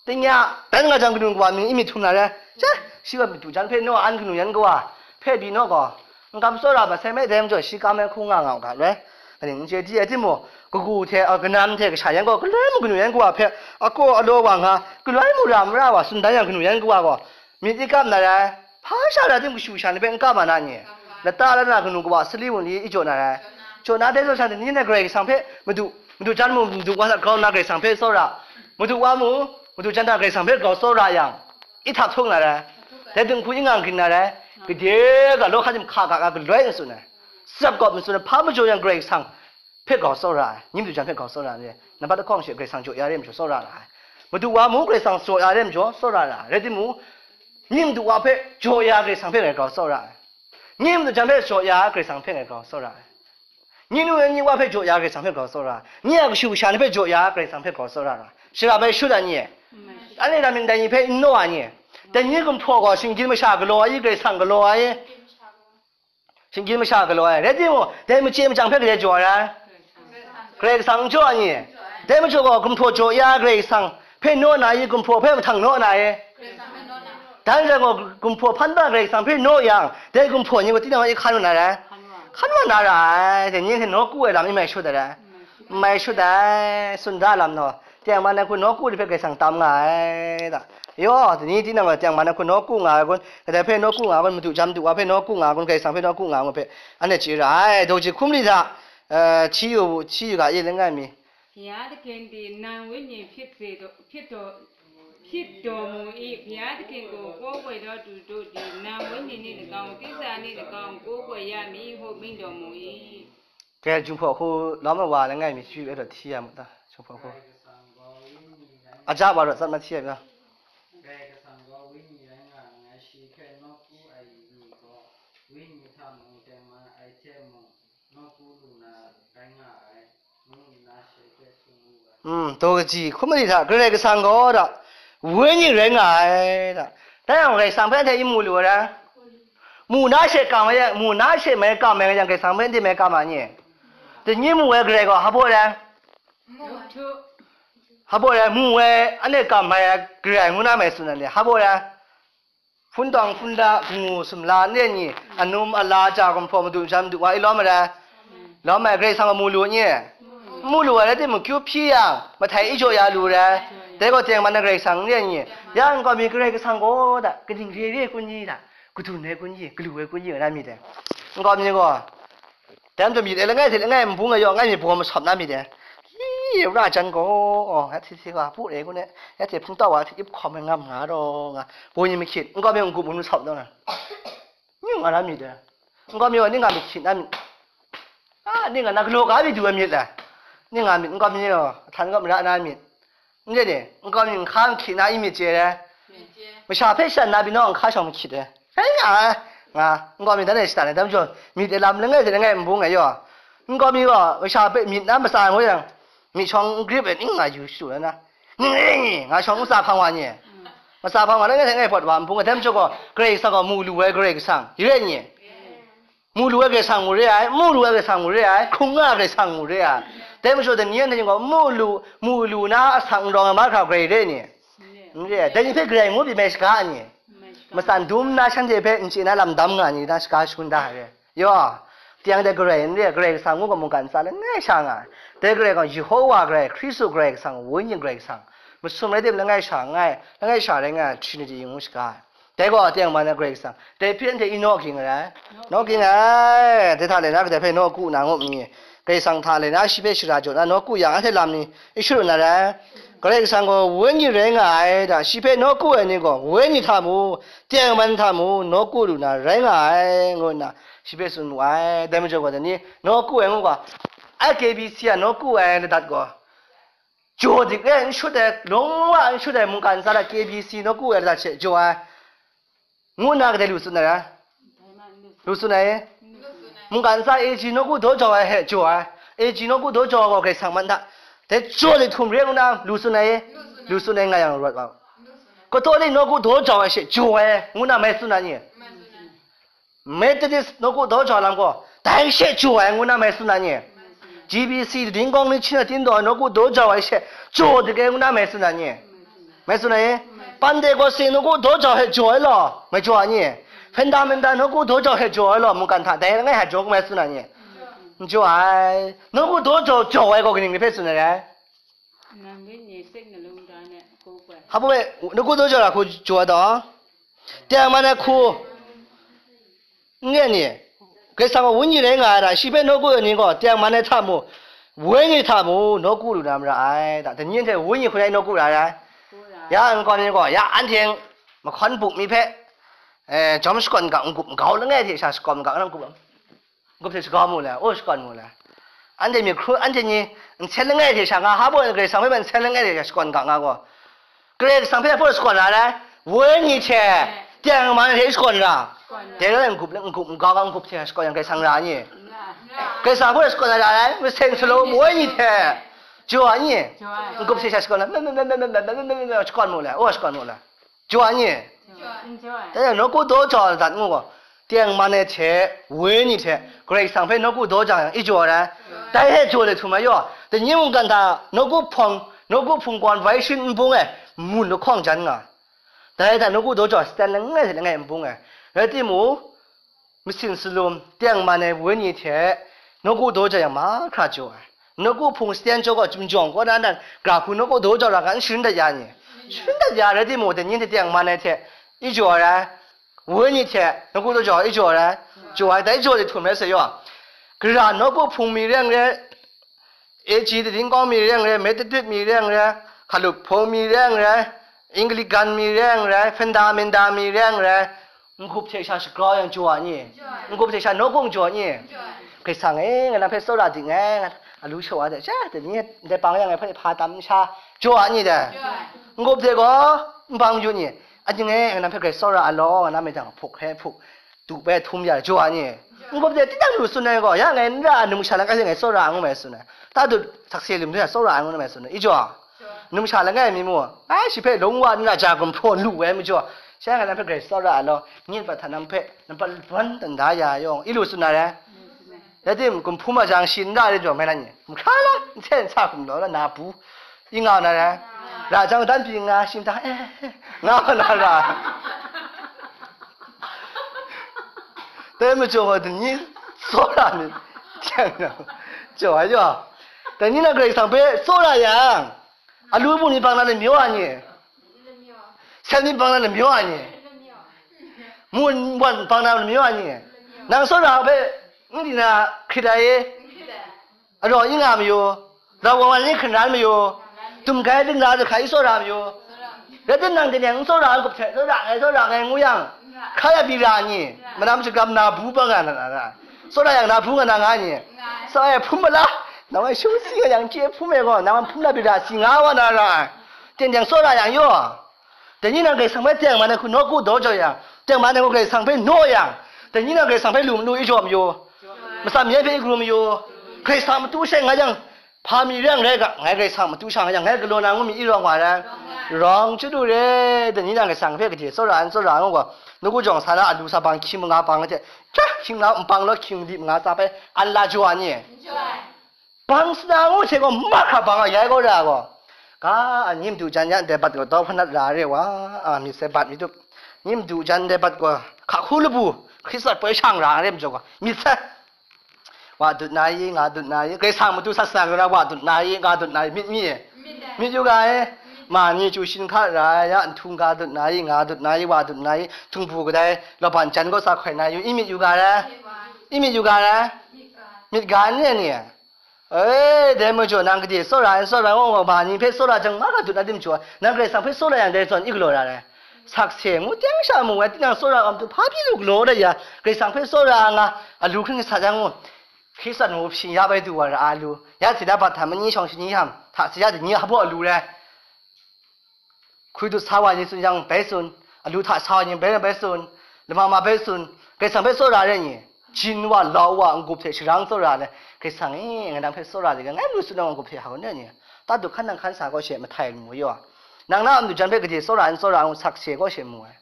Tingya, dan nga jang kanu kawa mying imyit htum na re. She, shi gaw madu jan hpe naw an kanu yan kawa hpe pyi naw gaw, n kam tsawra masai mai dai majaw, shi kam ai hku nga nga u ga, rai. Kaning n chye di ai timung, kagu hte, a, kanam hte kasha yan gaw, galoi mu kanu yan kawa hpe, akaw alaw wa nga, galoi mu ra mara wa, tsun dan yang kanu yan kawa gaw, myit i kap na rai. Hpa sha rai tim, kashu kasha ni hpe n kap ma na ni? Lata la na kanu kawa sali wunli i jaw na rai. Jaw na dai zawn sha ni, ni na Karai Kasang hpe, madu, madu jan mu, madu wa hta grau nna Karai Kasang hpe tsawra, madu wa mu, madu jan hta Karai Kasang hpe grau tsawra yang, i htap htung na rai. Dai dinghku i nga grin na rai. Gade ga law hka tim hka ga ga galoi n tsun ai. Tsap gawp n tsun ai. Hpa majaw yang Karai Kasang hpe grau tsawra ai. Ni madu jan hpe grau tsawra ai. Nambat lahkawng she Karai Kasang jaw ya re ai majaw tsawra ra ai. Madu wa mu Karai Kasang jaw ya re ai majaw tsawra ra ai. Rai timung, ni madu wa hpe jaw ya Karai Kasang hpe grau tsawra ai. Ni madu jan hpe jaw ya Karai Kasang hpe grau tsawra ai. Ni nu ni wa hpe jaw ya Karai Kasang hpe grau tsawra ai. Ni a kashu kasha ni hpe jaw ya Karai Kasang hpe grau tsawra ra ai. Shara bai shut ai ni e. Anhte lam mying dai ni hpe n naw ai ni? Dai ni gumhpraw gaw shinggyim masha galaw ai, Karai Kasang galaw ai. Shinggyim masha galaw ai. Rai timung, dai machye machyang hpe gade jaw ai. Karai Kasang n jaw ai ni? Dai majaw gaw gumhpraw jaw ya Karai Kasang hpe naw na i, gumhpraw hpe mahtang naw na i? Dan rai gaw, gumhpraw hpan da Karai Kasang hpe naw yang, dai gumhpraw ni gaw tinang i hkan wa na rai? Hkan wa na ra ai. Dai ni hte nawku ai lam i mai shut ai rai? N mai shut ai. Tsun da lam naw, tengman ai hku nawku ni hpe Karai Kasang tam nga ai da. Yaw, dai ni tinang gaw tengman ai hku nawku nga ai kun, kadai hpe nawku nga ai kun, madu jan madu wa hpe nawku nga ai kun, Karai Kasang hpe nawku nga ai kun hpe, anhte chye ra ai. Daw ji hkum li hta, eh, hti yu, hti yu ga i langai mi. ဘုရားသခင်သည် နာမ်ဝိညာဉ်ဖြစ်စေသော ဖြစ်တော် ဖြစ်တော်မူ၏။ ဘုရားသခင်ကို ကိုးကွယ်သောသူတို့သည် နာမ်ဝိညာဉ်နှင့် ၎င်း၊ သစ္စာနှင့် ၎င်း ကိုးကွယ်ရမည်ဟု မိန့်တော်မူ၏။ Kei, Jinghpaw hku lawm ai wa langai mi, shi e daw hti ya mu ta, Jinghpaw hku. Aja wa rawt tsat ma hti ya mi ta? Karai Kasang gaw Wenyi rai nga nngai, shi hpe nawku ai ni gaw, Wenyi hta mung tengman ai hte mung nawku lu na rai nga ai, ngu nna shi hpe tsun wu ai. Mm, daw kaji hkum mali hta, Karai Kasang gaw da, Wenyi rai nga ai da. Dai yang Karai Kasang hpe anhte yin mu lu ai rai? Mu na she kam ai, mu na she mai kam ai yang, Karai Kasang hpe anhte mai kam ai ni? Dai ni mu ai Karai gaw, hpa baw rai? Hpa baw rai, mu ai, anhte kam ai Karai ngu na mai tsun ai ni, hpa baw rai? Hpun tawng, hpun la, hpung wu, sumla, nden ni, anum, ala, ja, gumhpraw, madu jan, madu wa, i lawm ai rai? Lawm ai, Karai Kasang gaw mu lu ni? Mu lu ai rai timung, kyu hpyi yang, mahtai i jaw ya lu rai. Dai gaw tengman ai Karai Kasang n rai ni? Ya nkau mi Karai Kasang gaw da, kaning re re kun ni da, kadun ai kun ni, galu ai kun ni, rai mi dai. Nkau mi gaw, dai majaw myit e langai hte langai nbung ai yaw, ngai myit baw masawp na mi dai. Ye ra jan gaw, oh, ya hti hti ga, pu re gu ne, ya hte hpung tau wa hte ip hkawm ai ngam nga raw nga, boi ni mahkyit, n gaw mi n gup ngu nu sau daw na. Ning nga na myit de. N gaw mi wa, ning nga myit hkyit na myit. A, ning nga na galaw ga mi du ai myit le. Ning nga myit, n gaw mi wa, htan gaw mara na myit. N re ni, n gaw mi nhka nhkyit na i myit chye re. Masha hpe shan na pyi naw nhka shawng mahkyit ai. Rai nga ai. Nga, n gaw mi dan e shatan ai, dai majaw, myit e lam langai hte langai n bung ai yaw. N gaw mi gaw, masha hpe myit na matsa ngu yang, myit shawng n grip ai ning nga yu shadu na na. Ning re ni, nga shawng matsa hpang wa ni. Matsa hpang wa langai hte langai pawt wa n bung ai, dai majaw gaw, Karai Kasang gaw mu lu ai Karai Kasang. Yu re ni? Mu lu ai Karai Kasang mu re ai, mu lu ai Karai Kasang mu re ai, hkrung nga ai Karai Kasang mu re ai. Dai majaw, dai ni yan hte ni gaw, mu lu, mu lu na asak n rawng ai mahkra garai re ni? N re ai. Dai ni hpe garai ngu pyi mai shaga ai ni? Matsan dum na shanhte hpe n chye na lam dam nga ni na shaga shangun da ai re. Yaw, teng dai garai n re ai, Karai Kasang ngu gaw mungkan ntsa langai sha nga ai. Dai garai gaw Yehowa garai, Hkristu Karai Kasang, Wenyi Karai Kasang, masum rai tim langai sha nga ai, langai sha rai nga ai Trinity ngu shaga ai. Dai gaw teng man ai Karai Kasang, dai hpyen hte i naw ging ai rai. Naw ging ai, dai hta le na kadai hpe nawku na ngu myit? Karai Kasang hta le na shi hpe shara jaw na nawku yang, anhte lam ni i shadu na rai. Karai Kasang gaw Wenyi rai nga ai, da shi hpe nawku ai ni gaw, Wenyi hta mu, teng man hta mu, nawku lu na rai nga ai, ngu nna shi hpe tsun mu ai. Dai majaw gaw, dai ni nawku ai ngu gaw, a K B C a nawku ai ladat gaw, jaw dik e n shut ai, lawng wa n shut ai mungkan ntsa hta K B C nawku ai ladat she jaw ai, ngu nna kadai lu tsun ai ra? Lu tsun ai? Mungkan ntsa A G nawku daw jau ai hte jaw ai, A G nawku daw jau ai gaw Karai Kasang man hta, dai jaw lik htum re ngu na lu tsun ai? Lu tsun ai nga yang rawt wa. Katolik nawku daw jau ai she jaw ai ngu na mai tsun na ni? Methodist nawku daw jau lam gaw, dai she jaw ai ngu na mai tsun na ni? G B C, Dingkawng Ningchin a Tindaw nawku daw jau ai she jaw dik ai ngu na mai tsun na ni? Mai tsun na ni? Pentecost nawku daw jau hte jaw ai law, mai jaw ai ni? Fundamental nawku daw jau hte jaw ai law, mungkan hta dai langai hta jaw mai tsun na ni? N jaw ai. Nawku daw jau jau ai gaw kaning ni hpe tsun ai rai? Nang nit ni sik na lung da ne, ko kwe. Hpa baw e, nawku daw jau la hku jaw ai taw? Teng man ai hku, n re ni? Karai Kasang gaw Wenyi rai nga ai hta, shi hpe nawku ai ni gaw, teng man ai hta mu, Wenyi hta mu, nawku lu na mara ai, da. Dai ni hte Wenyi hku rai nawku ra ai. Ya, n gaw ni gaw, ya, anhte mahkawn buk mi hpe, eh, jawm shakawn ga, n-gup n-gau langai hte sha shakawn ga, n gup. N-gup hte shakau mu le, o, shakawn mu le. Anhte myit hkru, anhte ni nsen langai hte sha nga, hpa baw Karai Kasang hpe mung nsen langai hte sha shakawn ga nga gaw, Karai Kasang hpe hpa shakawn ra ai? Wenyi hte, teng man hte shakawn ra. Dai rai n-gup, n-gup n-gau ga n-gup hte shakawn yang Karai Kasang ra ni? Karai Kasang hpa shakawn ra ai? Maseng shalom wenyi hte, jaw ai ni? N-gup hte sha shakawn ra, shakawn mu le, o, shakawn mu le. Jaw ai ni? Dai yang nawku daw jau ai ladat ngu gaw, teng man ai hte, wenyi hte, Karai Kasang hpe nawku daw jau yang, i jaw ai. Dai hte jaw let htum ai yaw, dai ni mungkan hta nawku hpawng, nawku hpung gawn wai shin n bung ai, mun lahkawng jan nga. Dai hta nawku daw jau ai, stand langai hte langai n bung ai. Rai timung, masin salum, teng man ai wenyi hte, nawku daw jau yang mahkra jaw ai. Nawku hpung stand jaw gaw, chyum jawng kaw na nan, gra hku nawku daw jau ra ga n sharin dat ya ni? Sharin dat ya, rai timung, dai ni hte teng man ai hte, i jaw ai, wenyi hte, nawku daw jau i jaw ai, jaw ai, dai jaw de htum rai sa yaw, gara nawku hpung mi rai n rai, A G Dingkawng mi rai n rai, Methodist mi rai n rai, Hkalup Hpung mi rai n rai, Anglican mi rai n rai, Fundamental mi rai n rai, n-gup hte sha shagrau yang jaw ai ni? N-gup hte sha nawku jaw ai ni? Karai Kasang e, ngai nang hpe tsawra ding ai, nga, alu shaw ai de, sha, dai ni ndai bang yang ngai hpe hpa tam sha jaw ai ni dai? N-gup hte gaw, n bang yu ni? Aning e, ngai nang hpe grai tsawra ai law, nga na myit dang hpuk hkrai hpuk, du bai htum ya jaw ai ni? N-gup hte tinang lu tsun ai gaw, ya ngai n ra ai numsha langai hte ngai tsawra ai ngu mai tsun ai. Ta dut sakse lim hte tsawra ai ngu mai tsun ai. I jaw, numsha langai mi mu, ai, shi hpe lawng wa n ra ja gumhpraw lu ai majaw, shi ngai nang hpe grai tsawra ai law, nyin pat hta nang hpe, nang pat ban dan da ya yawng, i lu tsun ai. Rai timung, gumhpum a jang shi n ra ai jaw, mai na ni? Mahkra la, n hte n sa hkum law la, na bu, i nga na rai. Ra jang dan pyi nga, shing da, eh, eh, nga na ra. Dai majaw gaw, dai ni tsawra ni, chyang na, jaw ai jaw. Dai ni na Karai Kasang hpe tsawra yang, alu bung ni bang na lamyaw ai ni? Sen ni bang na lamyaw ai ni? Mun wan bang na lamyaw ai ni? Nang tsawra hpe n di na hkrit ai i? Araw i nga mayu. Za wa wan ni hkren ran mayu, dum gai ding la, za hkai tsawra mayu. Rai tim nang, dai nang n tsawra, n gup hte tsawra ai, tsawra ai ngu yang, hkra ya bi ra ni, manam shagam na bu ba nga na ra, tsawra yang na bu nga na nga ni, sa ai hpum ma la, nang ai shu si nga yang chye hpum e gaw, nang hpum na bi ra si nga wa na ra ai, teng teng tsawra yang yaw. Dai ni nang Karai Kasang hpe teng man ai hku nawku daw jau yang, teng man ai hku Karai Kasang hpe naw yang, dai ni nang Karai Kasang hpe lu malu i jaw mayu, matsan mare hpe i garu mayu, Karai Kasang matu she nga yang, hpa mi re yang rai ga, ngai Karai Kasang matu sha nga yang, ngai galaw na ngu mi i rawng wa rai. Rawng chyu du re, dai ni nang Karai Kasang hpe gade tsawra ai n tsawra ai ngu gaw, nawku jawng sa na alu sa bang hkying manga bang hte, hkra hkying na npang law hkying li manga sa hpe an la jaw ai ni. Bang sana ngu hte gaw mahkra bang a yai gaw ra gaw, ga a ni madu jan ya ndai bat gaw dau hpanat ra re wa, a myit sai bat mi dup, ni madu jan ndai bat gaw hka hku labu Hkristan poi shang ra re majaw gaw myit sai. Wa dut na i, nga dut na i, Karai Kasang matu sat sat ra wa dut na i, nga dut na i, myit mi e? Myit yu ga e? Ma ni chyu shin hka ra ya, nhtung ga dut na i, nga dut na i, wa dut na i, htung bu kadai, laban jan gaw sa hkoi na yu i, myit yu ga re? I myit yu ga re? Myit ga n re ni? E, dai majaw nang gade tsawra ai, tsawra ai, wa wa ba ni hpe tsawra jang ma ga dut na dim jaw, nang Karai Kasang hpe tsawra yang dai zawn i galaw ra ai. Sakse ngu teng sha mu ai, tinang tsawra ai matu hpa pyi lu galaw da ya, Karai Kasang hpe tsawra nga, alu hkring sa jang mu, Hkristan mu hpyi ya bai du wa ra ai lu, ya si na bat htam, ni shawng shani htam, hta si ya dai ni hpa alu rai. Hkui dut sa wa ni tsun yang bai tsun, alu hta sa wa ni bai bai tsun, lama ma bai tsun, Karai Kasang bai tsawra re ni, jin wa, lau wa, n-gup hte sharang tsawra le, Karai Kasang e, ngai nang hpe tsawra de ga, ngai lu tsun nang n-gup hte hau ne ni, ta du hkan nang hkan sa gaw she mahtai lu mu yaw. Nang na a madu jan hpe gade tsawra n tsawra ngu sakse gaw she mu ai.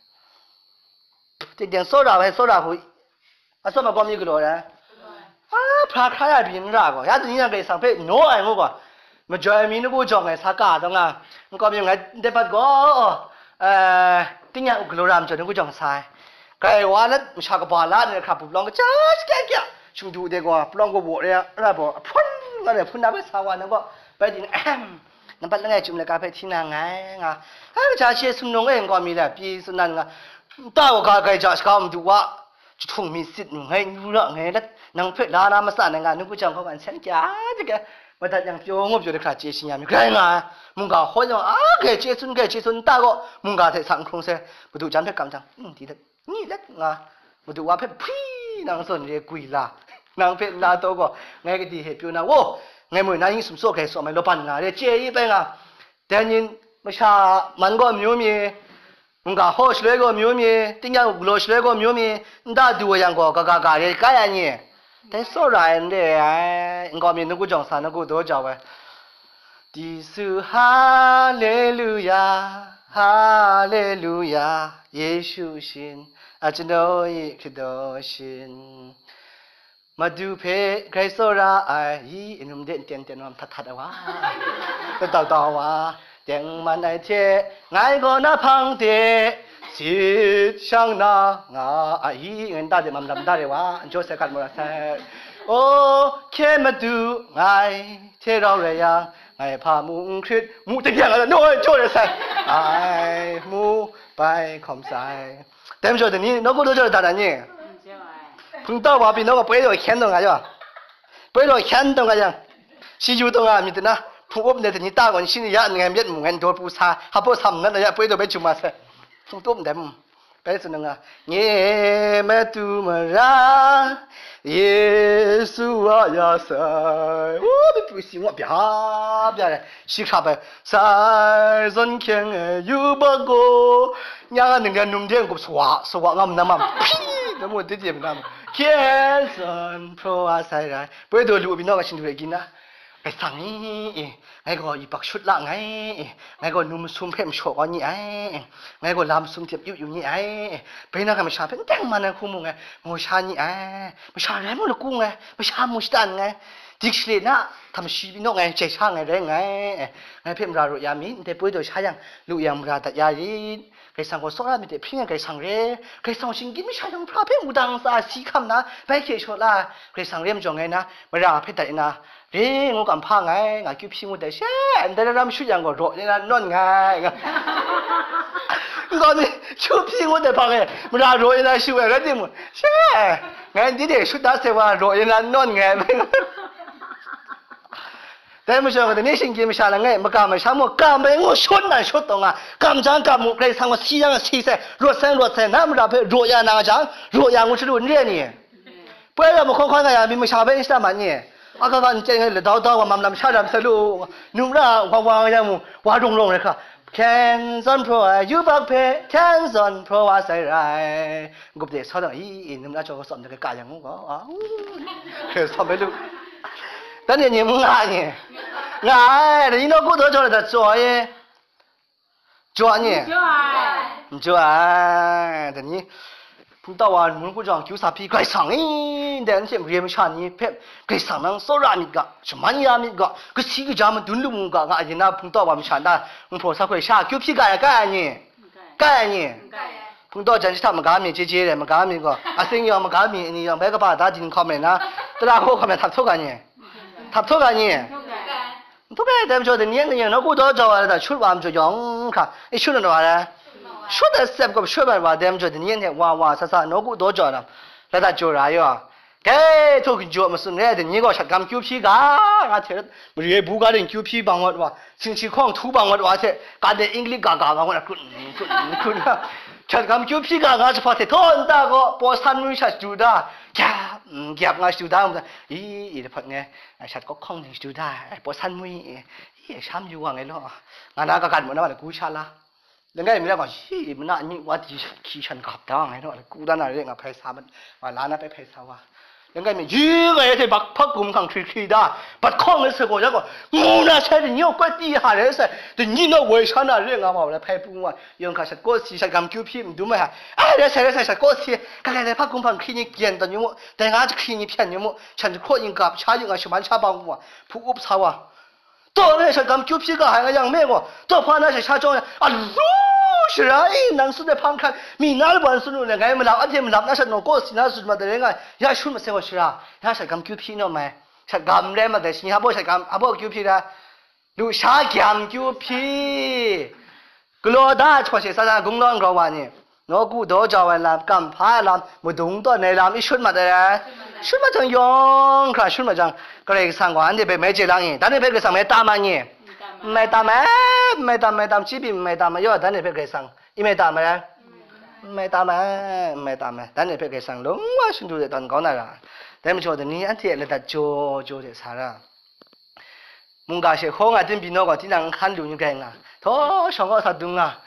Teng teng tsawra ai, tsawra hku, atsawm ai gaw mi galaw ai. A, hpa hkra ya byin n ra gaw, ya tsun ni nang Karai Kasang hpe naw ai ngu gaw, majoi mi nawku jawng ai sa ka taw nga, nkau mi ngai ndai bat gaw, eh, tingnyang galaw ra majaw nawku jawng sa ai. Grai wa let, masha kaba la nna hkra pup lawng kaja shakya kya, shingdu de gaw, palawng kawa re, ra baw, ahpun nga re, hpun na bai sa wa na gaw, bai di na, ahem, nampat langai chyum laika hpe hti na nngai, nga, ai kaja she sumnung e nkau mi la, pyi tsun nan nga, nta wa ga grai ja shaka madu wa, jahtung mi sit nu ngai, nyu ra ngai let, nang hpe la na matsan ai nga, nawku jawng hkaw man sen kya de ga, madat yang pyaw ngu pyaw de hkra chye shi ya mi, grai nga ai, mungga hkaw yawng a grai chye tsun, grai chye tsun, nta gaw mungga hte sa n hkrung sai, madu jan hpe kam jang, n di let, ni let nga, madu wa hpe hpwi nang zawn re gwi la, nang hpe nna taw gaw, ngai gadi hte pyaw na, wo, ngai moi na yin sumsaw grai sawm ai law ban nga re, chye i bai nga, dai yin masha man gaw amyu mi, mungga hkaw shaloi gaw amyu mi, tingnyang galaw shaloi gaw amyu mi, nta du wa yang gaw, ga ga ga re kai ai ni? Dai tsawra ai n re ai, nkau mi nawku jawng sa nawku daw jau ai. Tisu, haleluya, haleluya, Yesu shin, achano i hkrit daw shin. Madu hpe grai tsawra ai, i, inum de n ten ten wa, htat htat ai wa, datau tau wa, teng man ai hte, ngai gaw na hpang de, sit shang na nga ai, i, ngai nta de mam lam da re wa, n jaw sai hkat mu ra sai. O, hkye Madu, ngai hte rau rai yang, ngai hpa mu n hkrit, mu teng yang, naw ai jaw re sai, ai, mu bai hkawm sai. Dai majaw dai ni, nawku daw jaw dat ai ni? Hpung tau wa pyi naw ga, poi daw hkyen taw nga yaw. Poi daw hkyen taw nga yang, shi yu taw nga myit dai na, hpung up ndai dai ni ta gaw, shi ni ya nngai myit mu ngai, daw pru sa, hpa sam nat na ya, poi daw bai jum ma sai. Hpung tup ndai mu. Bai tsun nga, nye matu mara, Yesu a ya sai. O, mi pru si ngu bya, bya, shi hkra bai, Sai zawn hkyeng e yu ba gaw, nya nga ningde num de n-gup sawa, sawa ngam na mam, hpyi, na mu, dip yem na mu, hkyen zawn hpraw wa sai rai. Poi daw lu byin naw ga shing du re gin na, Karai Kasang e, e, ngai gaw yubak shut la nngai, e, ngai gaw num masum hpe mashaw kau ni ai, e, ngai gaw lam sum tep yu yu ni ai, e, bai na ga masha hpe n teng man ai hku mu ngai, mau sha ni ai, masha rai mu laku ngai, masha mu shatan ngai, dik shale na, htam shi byin naw ngai, jai sha ngai rai nngai, e, ngai hpe mara raw ya mi, ndai poi daw sha yang, lu yang mara dat ya rit. Karai Kasang gaw tsawra myit de hpring ai Karai Kasang re, Karai Kasang shinggyim masha yawng hpra hpe wudang ntsa si hkam na, bai hkye shaw la ai Karai Kasang re majaw ngai na, mara hpe dat na, re ngu kam hpa nngai, nga kyu hpyi ngut ai she, ndai ram shut yang gaw raw ya na nawn nngai, nga, nkau mi, kyu hpyi ngut ai hpa ngai, mara raw ya na shu ai rai timung, she, ngai ndai de shut da sai wa, raw ya na nawn nngai. Dai majaw, dai ni shinggyim masha langai, makam masham mung, kam bai ngu shut nan shut taw nga, kam jang kam mu, Karai Kasang gaw si yang si sai, rawt sai rawt sai, na mara hpe raw ya na nga jang, raw ya ngu shalu n re ai ni? Poi ya mahkawn hkawn nga ya, myit masha hpe n shada mat ni? Aga ga n chye ai, ladau dau wa, mam lam sha ram sa lu, numra wa wa nga yang mu, wa rung rung rai hkra, 天上飘啊，又白飞，天上飘啊，谁来？ Gup de sa dang, i, i, num na jaw ka tsawm de ka yang mu ga, a, u, hkre tsawm bai lu. Dan ni ni mu nga ni. Nga ai, dan ni nawku daw jaw la dat jaw ai. Jaw ni. Jaw ai. Jaw ai, dan ni. Hpung tau wa mun ku jang kyu sa pyi Karai Kasang i, dan hte mare masha ni hpe Karai Kasang nang tsawra myit ga, shaman ya myit ga, kasi kaja madun lu mu ga, nga yin na hpung tau wa masha nta, ngu hpraw sa hkoi sha kyu hpyi ga ya kai ai ni. Kai ai ni? Hpung tau jan shi hta maga mi chye chye re, maga mi gaw, atsing yawng maga mi ni yawng bai kaba da din hkawm re na, tara hkaw hkawm re htap htaw ga ni? Htap htaw ga ni? N htaw ga ai, dai majaw, dai ni yan kanyang nawku daw jau ai la dat shut wa majaw yawng hkra, i shut na wa rai? Shut ai step gaw shut ai wa, dai majaw, dai ni yan hte wa wa sa sa nawku daw jau ai lam, la dat jaw ra yaw. Dai htaw ginjaw matsun re ai, dai ni gaw shadgam kyu hpyi ga, nga hte mare bu ga ring kyu hpyi bang wat wa, sinchi hkawng htu bang wat wa hte, ga de Inglik ga ga bang wat, krun, krun, krun. Shadgam kyu hpyi ga nga jahpa hte, htaw nta gaw, pawsan mung sha shadu da, gyap, mm, gyap nga shadu da, i, i, dahpawt ngai, shat kawk hkawng ning shadu da, pawsan mung, i, i, sham yu wa ngai law, nga na kagan mu na ma lagu sha la. Langai mi la gaw, shi, mana myi wa di hki shan gap da ngai naw, ku dan na re nga hpai sa mat, wa la na hpe hpai sa wa. Langai mi, yi ngai hte bak hpawt gum hkang hkri hkri da, bat hkawng ngai sa gaw, ya gaw, ngu na sai, dai ni gaw kawt di ha rai sai, dai ni naw woi sha na re nga ma wa la hpai pung wa, yawng hkra shat kaw si, shat gam kyu hpyi, n dum ai ha, ai, rai sai, rai sai, shat kaw si, ka lai lai hpawt gum hkang hkri ni gyen tawn yu mu, dai nga jahkring ni hpyan yu mu, shan jahkraw yin gap sha yu nga shaman sha bang wa, hpu up sa wa. Taw na sha gam kyu hpyi ga ai nga yang me gaw, taw hpa na sha sha chyawng a lu shara e, nang tsun ai hpang hkran, mi na laban tsun lu na, ngai malap, anhte malap na sha nawku si na tsun mat ai rai nga, ya shun masai gaw shara, ya sha gam kyu hpyi naw mai, sha gam rai mat ai, shi ni hpa baw sha gam, hpa baw kyu hpyi ra, lu sha gyam kyu hpyi. Galaw da ai hpaw she sa na, gunglaw n grau wa ni, nawku daw jau ai lam, kam hpa ai lam, madung tawn ai lam, i shut mat ai rai. Shut mat jang yawng hkra shut mat jang, Karai Kasang gaw anhte hpe mai chye lang i, dan ni hpe Karai Kasang mai tam ai ni? N mai tam ai, n mai tam, n mai tam, chyi pyi n mai tam ai, yaw, dan ni hpe Karai Kasang i mai tam ai rai? N mai tam ai, n mai tam ai, dan ni hpe Karai Kasang lung wa shingdu de tawn kau na ra ai. Dai majaw, dai ni anhte a ladat jaw jaw de sa ra. Mungga she hkaw nga, tinpyi naw gaw, tinang n hkan lu n rai nga, htaw shawng kaw sa dung nga,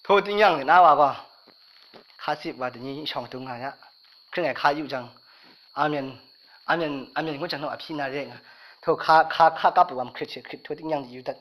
htaw tingnyang na wa gaw, hka tsip wa dai ni shawng dung nga ya, hkring ai hka yu jang, amen, amen, amen ngu jang naw a hpyi na re nga, htaw hka, hka, hka kap ai wa mahkrit she hkrit, htaw tingnyang yu dat.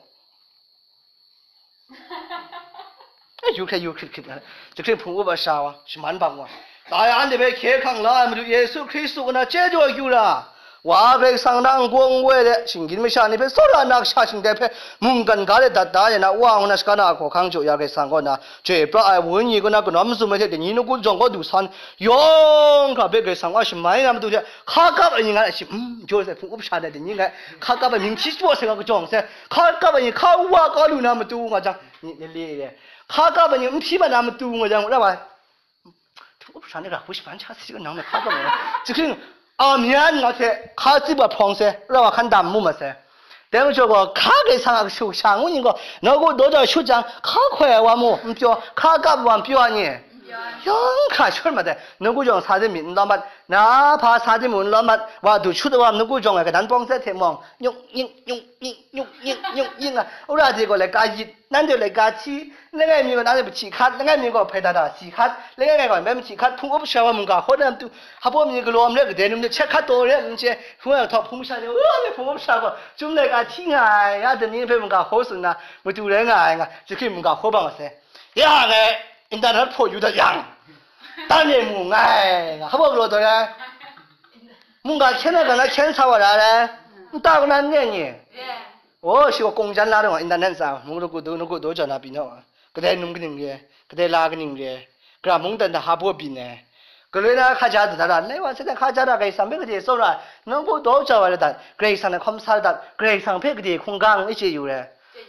E, yu hkrit, yu hkrit hkrit, jahkring hpung up ai sha wa, shaman bang wa. Dai anhte hpe hkye hkrang la ai Madu Yesu Hkristu kaw na chyeju ai kyu ra, Wa Karai Kasang na n-gun n-gwi de, shinggyim masha ni hpe tsawra na kasha shingdai hpe mungkan ga de dat da ai na, Wa ngu na shaga na a hkawhkang jaw ya Karai Kasang kaw na, chyoi pra ai Wenyi kaw na kanau mazum ai hte dai ni nawku jawng kaw du san, yawng hkra hpe Karai Kasang wa shamai na matu hte, hka kap ai ni nga ai shi, mm, jaw sai hpung up sha na dai ni ngai, hka kap ai mying hpyi shabaw sai nga kajawng sai, hka kap ai ni hka wa ka lu na matu nga jang, myit lale e, hka kap ai ni n hpyi mat na matu nga jang, ra wa, hpung up sha ni ra hku shaman sha si nang na hka kap ai ni, jahkring, a myan nga hte hka tsip wa hprawng sai, ra wa hkan dam mu mat sai. Dai majaw gaw, hka Karai Kasang a kashu kasha ngu ning gaw, nawku daw jau shut jang, hka hkoi ai wa mu n pyaw, hka kap ai wa n pyaw ai ni? Yawng hkra shut mat ai, nawku jawng sa de myit n lawm mat, na hpa sa de mung n lawm mat, wa du shut ai wa nawku jawng e kadan pawng tsai hte mawng, nyuk nying, nyuk nying, nyuk nying, nyuk nying a, wora de gaw laika yit, nanhte laika hti, langai mi gaw nanhte mahti hkat, langai mi gaw hpai da da si hkat, langai ngai gaw bai mahti hkat, hpung up sha wa mungga hkaw na matu, hpa mi galaw n rai, kadai num de hkyet hkat taw rai n chye, hpung ai htawk hpung sha ni, wa, hpung up sha gaw, chyum laika hti nga ai, ya dai ni hpe mungga hkaw tsun na, matu rai nga ai nga, jahkring mungga hkaw bang masai. Ya ngai, internet hpaw yu dat yang, dan e mu nngai, nga hpa galaw taw rai? Mungga hkyen ai ga na hkyen sa wa ra ai, nta kaw na n re ni? O, shi gaw kungjan la rawng, internet tsa, mung lagu du, lagu du jau na pyi naw, kadai num kaning re, kadai la kaning re, gara mungdan hta hpa byin ai, galoi na hkaja da da, lai wa, seng hkaja da, Karai Kasang hpe gade tsawra ai, nawku daw jau ai la dat, Karai Kasang hte hkawm sa la dat, Karai Kasang hpe gade hkungga ngu i chye yu re.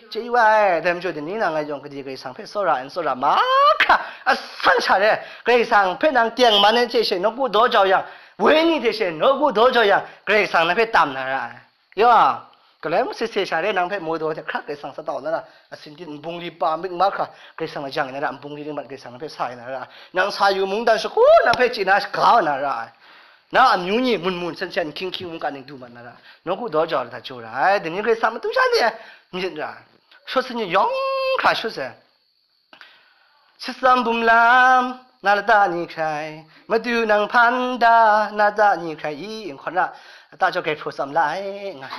Chye yu ai, dai majaw dai ni na ngai yawng gade Karai Kasang hpe tsawra ai n tsawra mahkra asan sha re, Karai Kasang hpe nang tengman ai hte she nawku daw jau yang, wenyi hte she nawku daw jau yang, Karai Kasang nang hpe tam na ra ai. Ya, Galoi mung sese sha re, nang hpe maw daw hte hkrak Karai Kasang sa tau na ra, asin din nbung li pa myit mahkra Karai Kasang mayang na ra, nbung li ringmat Karai Kasang nang hpe sa ai na ra, nang sa yu mungdan shagu nang hpe chye na shaga wa na ra ai. Na amyu ni mun mun sen sen, hkying hkying mungkan ning du mat na ra, nawku daw jau la hta jaw ra ai, dai ni Karai Kasang matu sha ni ai myit ra ai. Shut sa ni yawng hkra shut sai. Sitsam bum lam, na lata ni hkrai, Madu nang hpan da, na lata ni hkrai i, nkhawn ra, lata jaw grai hpraw tsam la ai, nga.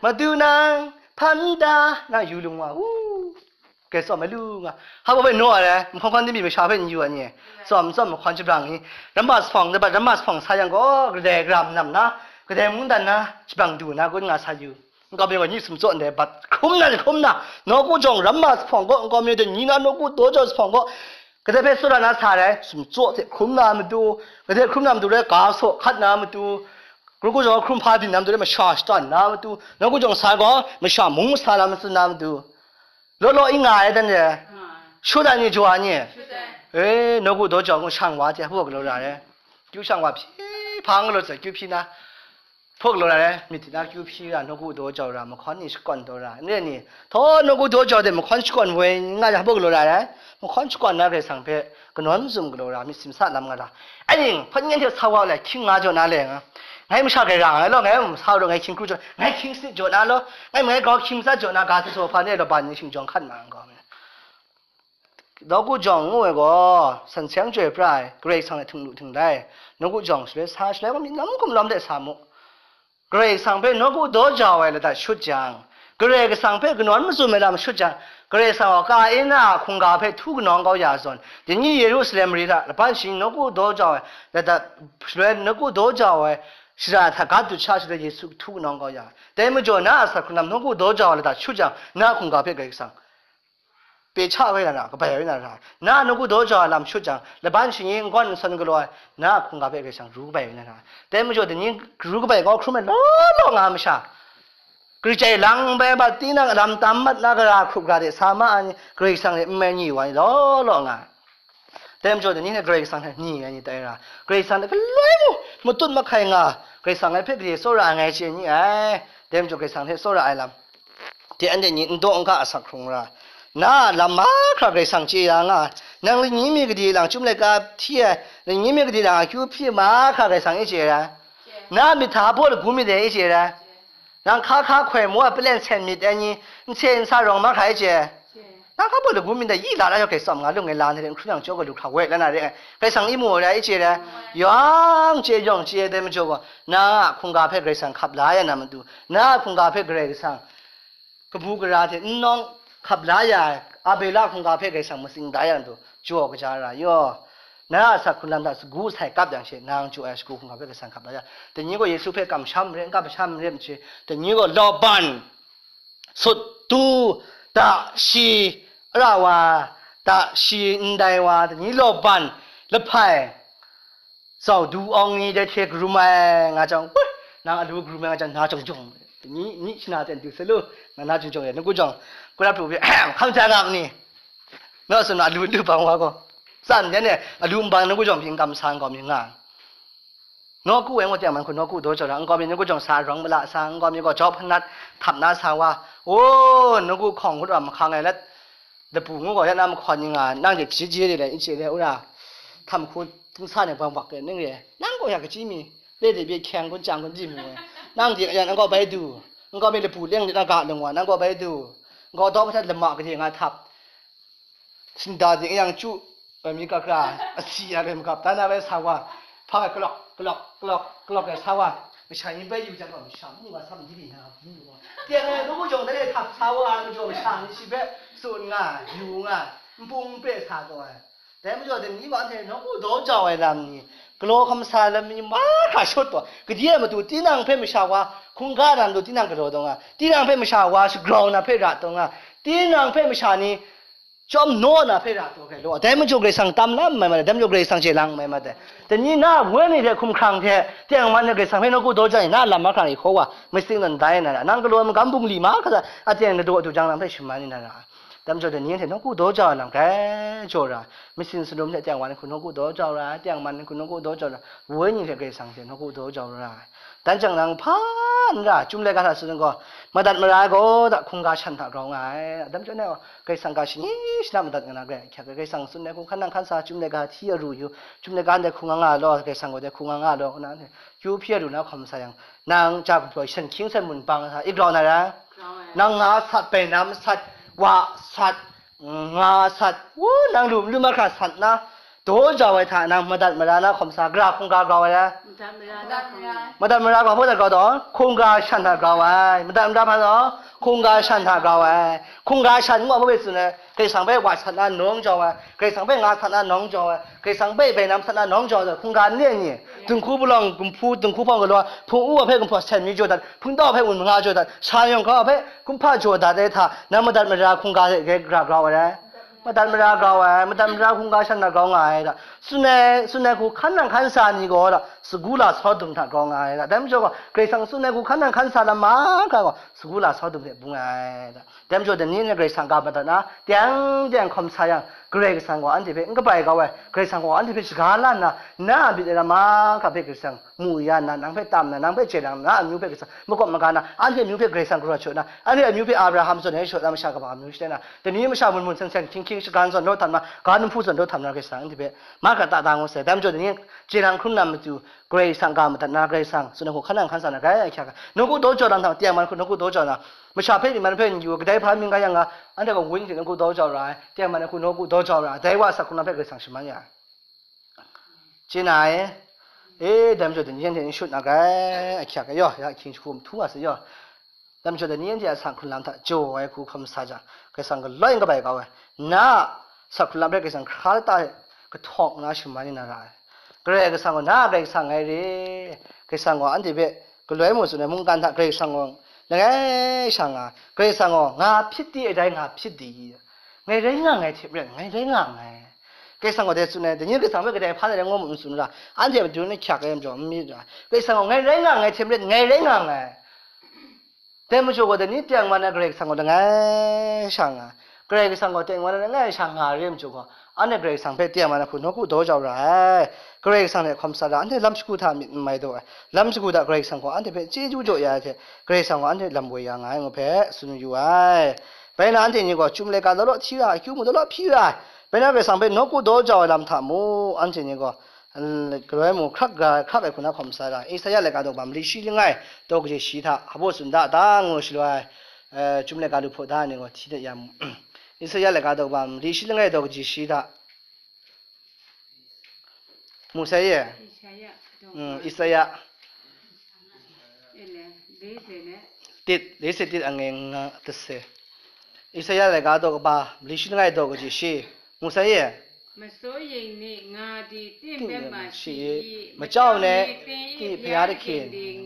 Madu nang hpan da, na yu lung wa, u, grai tsawm ai lu, nga. Hpa bai naw ai, mahkawn hkawn dingbi masha hpe n yu ai ni, tsawm tsawm mahkawn shabrang ni, ramma sahpawng, dabat ramma sahpawng sa yang gaw, kadai garam nam na, kadai mungdan na, shabrang du na, kun nga sa yu. Nkau mi gaw ni sumtsaw ndai bat hkrum na, hkrum na, nawku jawng ramma sahpawng gaw nkau mi de ni na nawku daw jau sahpawng gaw, kadai hpe tsawra na sa rai, sumtsaw hte hkrum na matu, kadai hkrum na matu rai, ga saw hkat na matu, nawku jawng hkrum hpa byin na matu rai, masha shatan na matu, nawku jawng sa gaw, masha mung masa lam matsun na matu. Law law i nga ai dan re, shut ai ni, jaw ai ni, e, nawku daw jau gaw shang wa hte hpaw galaw ra re, kyu shang wa hpyi hpang galaw hte kyu hpyi na, hpaw galaw ra ai, myit hti na kyu hpyi ra, nawku daw jau ra, mahkawn ni shakawn taw ra, n re ni, htaw nawku daw jau de mahkawn shakawn woi nga ya hpaw galaw ra ai, mahkawn shakawn na Karai Kasang hpe kanawn mazum galaw ra, myit simsa lam nga ra. Ai ning, hpawt yen hte sa wa le, hkying nga jaw na le, nga, ngai masha grai ra nga ai law, ngai masa daw, ngai hkying kru jaw, ngai hkying sanit jaw na law, ngai mangai grau hkying matsat jaw na, ga hte sa hpa ni law, ban ni shing jawng hkat ma ai gaw, Nawku jawng ngu ai gaw, san seng chyoi pra ai, Karai Kasang hte htinglu htingdai, nawku jawng shaloi sa, shaloi gaw myit lawm hkum lawm de sa mu. Karai Kasang hpe nawku daw jau ai lata shut jang, Karai Kasang hpe kanawn mazum ai lam shut jang, Karai Kasang gaw Kaina a hkungga hpe htu kanawng kau ya zawn, dai ni Yerusalem mare hta laban shani nawku daw jau ai lata shaloi nawku daw jau ai shara hta ga dut sha shaloi Yesu htu kanawng kau ya ai. Dai majaw na a asak hkrung lam nawku daw jau ai lata shut jang, na a hkungga hpe Karai Kasang pyecha woi na ra, kabai woi na ra, na nawku daw jau ai lam shut jang, laban shani n gawn n sawn galaw ai, na a hkungga hpe Karai Kasang ru kabai woi na ra. Dai majaw, dai ni ru kabai kau hkrum ai law law nga masha, Karai chyai lang bai bat, tinang lam tam mat na, gara hkrup gara de sa ma ai ni, Karai Kasang hte n mai ni wa ni law law nga ai. Dai majaw, dai ni hte Karai Kasang hte ni ai ni tai ra, Karai Kasang hte galoi mung matut mahkai nga, Karai Kasang hpe gade tsawra ai ngai chye ni ai. Dai majaw, Karai Kasang hte tsawra ai lam de, anhte ni n daw n ga asak hkrung ra, na a lam mahkra Karai Kasang chye ya nga, nang lani mi gade lang chyum laika hti ai, lani mi gade lang akyu hpyi mahkra Karai Kasang e chye ra, na a myit hta baw lagu myit dai e chye ra, nang hka hka hkoi mu ai palen sen myit ai ni, n se n sa rawng mahkra e chye, nang hka baw lagu myit dai, yi la la yawng Karai Kasang nga lung ngai la ndai n hkru nang jaw galu hkra woi la na re ai, Karai Kasang i mu ai ra e chye ra, yawng chye yawng chye dai majaw gaw, na a hkungga hpe Karai Kasang hkap la ya na matu, na a hkungga hpe Karai Kasang kabu gara hte n nawng hkap la ya ai, Abela hkungga hpe Karai Kasang matsing da ya na matu, jaw kaja ra yaw. Na a asak hkrung lam hta sagu sai kap yang she, nang jaw ai shagu hkungga hpe Karai Kasang hkap la ya. Dai ni gaw Yesu hpe kamsham n re, n kamsham n re, mache, dai ni gaw lauban, sut tu, da shi, ara wa, da shi ndai wa, dai ni lauban, lahpai, zau du awng ni dai hte karum ai nga jang, woi, nang alu karum ai nga jang, na jawng jawng, ni, ni shana ten du se lu, nga na jawng jawng e, nawku jawng, kura pru hpe, hkam ja nga ni, na tsun na alu lu bang wa gaw, tsan yan e, alu n bang nawku jawng pyi n kam sa n gaw mi nga. Nawku e ngu teng man hku nawku daw jau ra, n gaw mi nawku jawng sa rawng mala sa, n gaw mi gaw jau hpanat htap na sa wa, o, nawku hkawng ngut wa mahkang ai let, lapu ngu gaw ya na mahkawn ni nga, nang de kaji je de le, n chye le, u ra, htam hku n sa ni bawng bak de, ning re, nang gaw ya kaji mi, le de bye hkyeng gun chyang gun byi mu ai, nang de yan n gaw bai du, n gaw mi lapu leng de na ga lung wa, nang gaw bai du, n gaw daw hpanat lama gade nga htap, sinda de yang chu, bai mi ga hkra, asi ya bai magap, dan na bai sa wa, hpa bai kalawk, kalawk, kalawk, kalawk ai sa wa, masha yin bai yu jang gaw, masha mu wa sam di na, mu wa. Teng ai, nawku jawng dai htap sa wa ai majaw, masha ni shi hpe tsun nga, yu nga, npung hpe sa taw ai. Dai majaw, dai ni wa hte nawku daw jau ai lam ni, galaw hkam sa lam ni mahkra shut taw, gade ai matu tinang hpe masha wa, hkungga na matu tinang galaw taw nga, tinang hpe masha wa, shagrau na hpe ra taw nga, tinang hpe masha ni, chyawm naw na hpe ra taw hkrai law, dai majaw Karai Kasang tam la n mai mat ai, dai majaw Karai Kasang chye lang n mai mat ai. Dai ni na wenyi hte hkumhkrang hte tengman ai Karai Kasang hpe nawku daw jau ai, na lam mahkra ni hkaw wa, matsing dan dai na ra, nang galaw ai magam bungli mahkra, aten ladaw du jang nang hpe shaman ni na ra. Dai majaw dai ni hte nawku daw jau ai lam hkrai jaw ra, masin salum hte tengman hku nawku daw jau ra, tengman hku nawku daw jau ra, wenyi hte Karai Kasang hte nawku daw jau ra. Dan jang nang hpa n ra, Chyum laika hta tsun gaw, madat mara gaw da hkungga shan hta grau nga ai. Dai majaw ngai gaw, Karai Kasang ga shani shana madat nga na, Karai hkyak ai, Karai Kasang tsun ai hku hkan nang hkan sa, Chyum laika hti aru yu, Chyum laika ndai hku nga nga law, Karai Kasang gaw dai hku nga nga law, ngu na, kyu hpyi aru na hkawm sa yang, nang ja gumhpraw shan hkying shan mun bang sa, i grau na ra? Grau ai. Nang nga sat, bai nam sat, wa sat, nga sat, wu, nang lu, lu mahkra sat na, daw jau ai hta nang madat mara na hkawm sa, gara hkungga grau ai. Madat mara na hkawm. Madat mara gaw hpa hta grau taw, hkungga shan hta grau ai. Madat mara hpa taw, hkungga shan hta grau ai. Hkungga shan ngu a hpa bai tsun ai, Karai Kasang hpe wa sat na nawng jau ai, Karai Kasang hpe nga sat na nawng jau ai, Karai Kasang hpe bai nam sat na nawng jau ai, hkungga ni ni, dinghku palawng gumhpu, dinghku hpawng galaw, hpung u a hpe gumhpraw sen mi jaw dat, hpungtau a hpe wun manga jaw dat, sha yawng hkau a hpe kumhpa jaw dat ai hta, nang madat mara hkungga hte gra grau ai. Madat mara grau ai, madat mara hkungga shan hta grau nga ai da. Tsun ai, tsun ai hku hkan nang hkan sa ni gaw da, sagu la sau dum hta grau nga ai da. Dai majaw gaw, Karai Kasang tsun ai hku hkan nang hkan sa lam mahkra gaw, sagu la sau dum hte bung ai da. Dai majaw, dai ni Karai Kasang ga madat na, teng teng hkawm sa yang, Karai Kasang gaw anhte hpe n kabai kau ai, Karai Kasang gaw anhte hpe shaga la nna, na a myit ai lam mahkra hpe Karai Kasang mu ya nna, nang hpe tam nna, nang hpe chye nang, na amyu hpe Karai Kasang makawp maga na, anhte amyu hpe Karai Kasang galaw shaw na, anhte amyu hpe Abraham zawn e shaw na, masha kaba amyu shatai na, dai ni masha mun mun sen sen, hkying hkying, shagan zawn daw htam na, ga num hpu zawn daw htam na, Karai Kasang anhte hpe mahkra ta ta ngu sai. Dai majaw, dai ni chye nang hkrum na matu, Karai Kasang ga madat na, Karai Kasang tsun ai hku hkan nang hkan sa na, grai ahkyak ai. Nawku daw jau lam hta, teng man hku nawku daw jau na, masha hpe myi man hpe n yu, kadai hpa mying ga yang ga, anhte gaw wun hte nawku daw jau ra ai, teng man ai hku nawku daw jau ra ai, dai wa asak hkrung lam hpe Karai Kasang shaman ya ai. Chye na e? E, dai majaw dai ni anhte n shut na, grai ahkyak ai, yaw, ya ahkying jahku mahtu wa sai, yaw. Dai majaw dai ni anhte a asak hkrung lam hta jaw ai hku hkam sa jang, Karai Kasang galoi n kabai kau ai. Na a asak hkrung lam hpe Karai Kasang hkra lata e kahtawk na shaman ni na ra ai. Karai Kasang gaw na a Karai Kasang ngai re. Karai Kasang gaw anhte hpe galoi mung tsun ai mungkan hta Karai Kasang gaw langai sha nga, Karai Kasang gaw nga hpyit di, e dai nga hpyit di, ngai rai nga nngai hte maren ngai rai nga nngai. Karai Kasang gaw dai tsun ai, dai ni Karai Kasang hpe kadai hpa na rai ngu mu n tsun ra, anhte matu na hkyak ai majaw n myit ra. Karai Kasang gaw ngai rai nga nngai hte maren ngai rai nga nngai. Dai majaw gaw, dai ni teng man ai Karai Kasang gaw langai sha nga, Karai Kasang gaw teng man ai langai sha nga re majaw gaw, anhte Karai Kasang hpe teng man ai hku nawku daw jau ra ai. Karai Kasang hte hkawm sa ra, anhte lam shagu hta myit n mai daw ai. Lam shagu hta Karai Kasang gaw anhte hpe chyeju jaw ya ai hte, Karai Kasang gaw anhte lam woi ya nga ai ngu hpe tsun yu ai. Bai na anhte ni gaw Chyum laika law law hti ra ai, akyu mung law law hpyi ra ai. Bai na Karai Kasang hpe nawku daw jau ai lam hta mu, anhte ni gaw, N-, galoi mung hkrak ga, hkrak ai hku na hkawm sa ra, Isaya laika daw kaba mali shi langai, daw kaji shi hta, hpa baw tsun da ta ngu shaloi, eh, Chyum laika lu hpaw da ai ni gaw hti dat ya mu. Isaya laika daw kaba mali shi langai, daw kaji shi hta. Mu sai ye? Isaya daw Mm, kaba. Isaya. Ele, လေးဆယ်နဲ့ Tit, လေးဆယ့်တစ် အငယ် ငါး တစ်ဆယ်. Isaya laika daw kaba mali shi langai, daw kaji shi. Mu sai ye? မစိုးရိမ်နှင့်၊ ငါသည်သင့်ဘက်မှာရှိ၏။ မကြောက်နှင့်၊ သင်၏ဘုရားသခင်သည်၊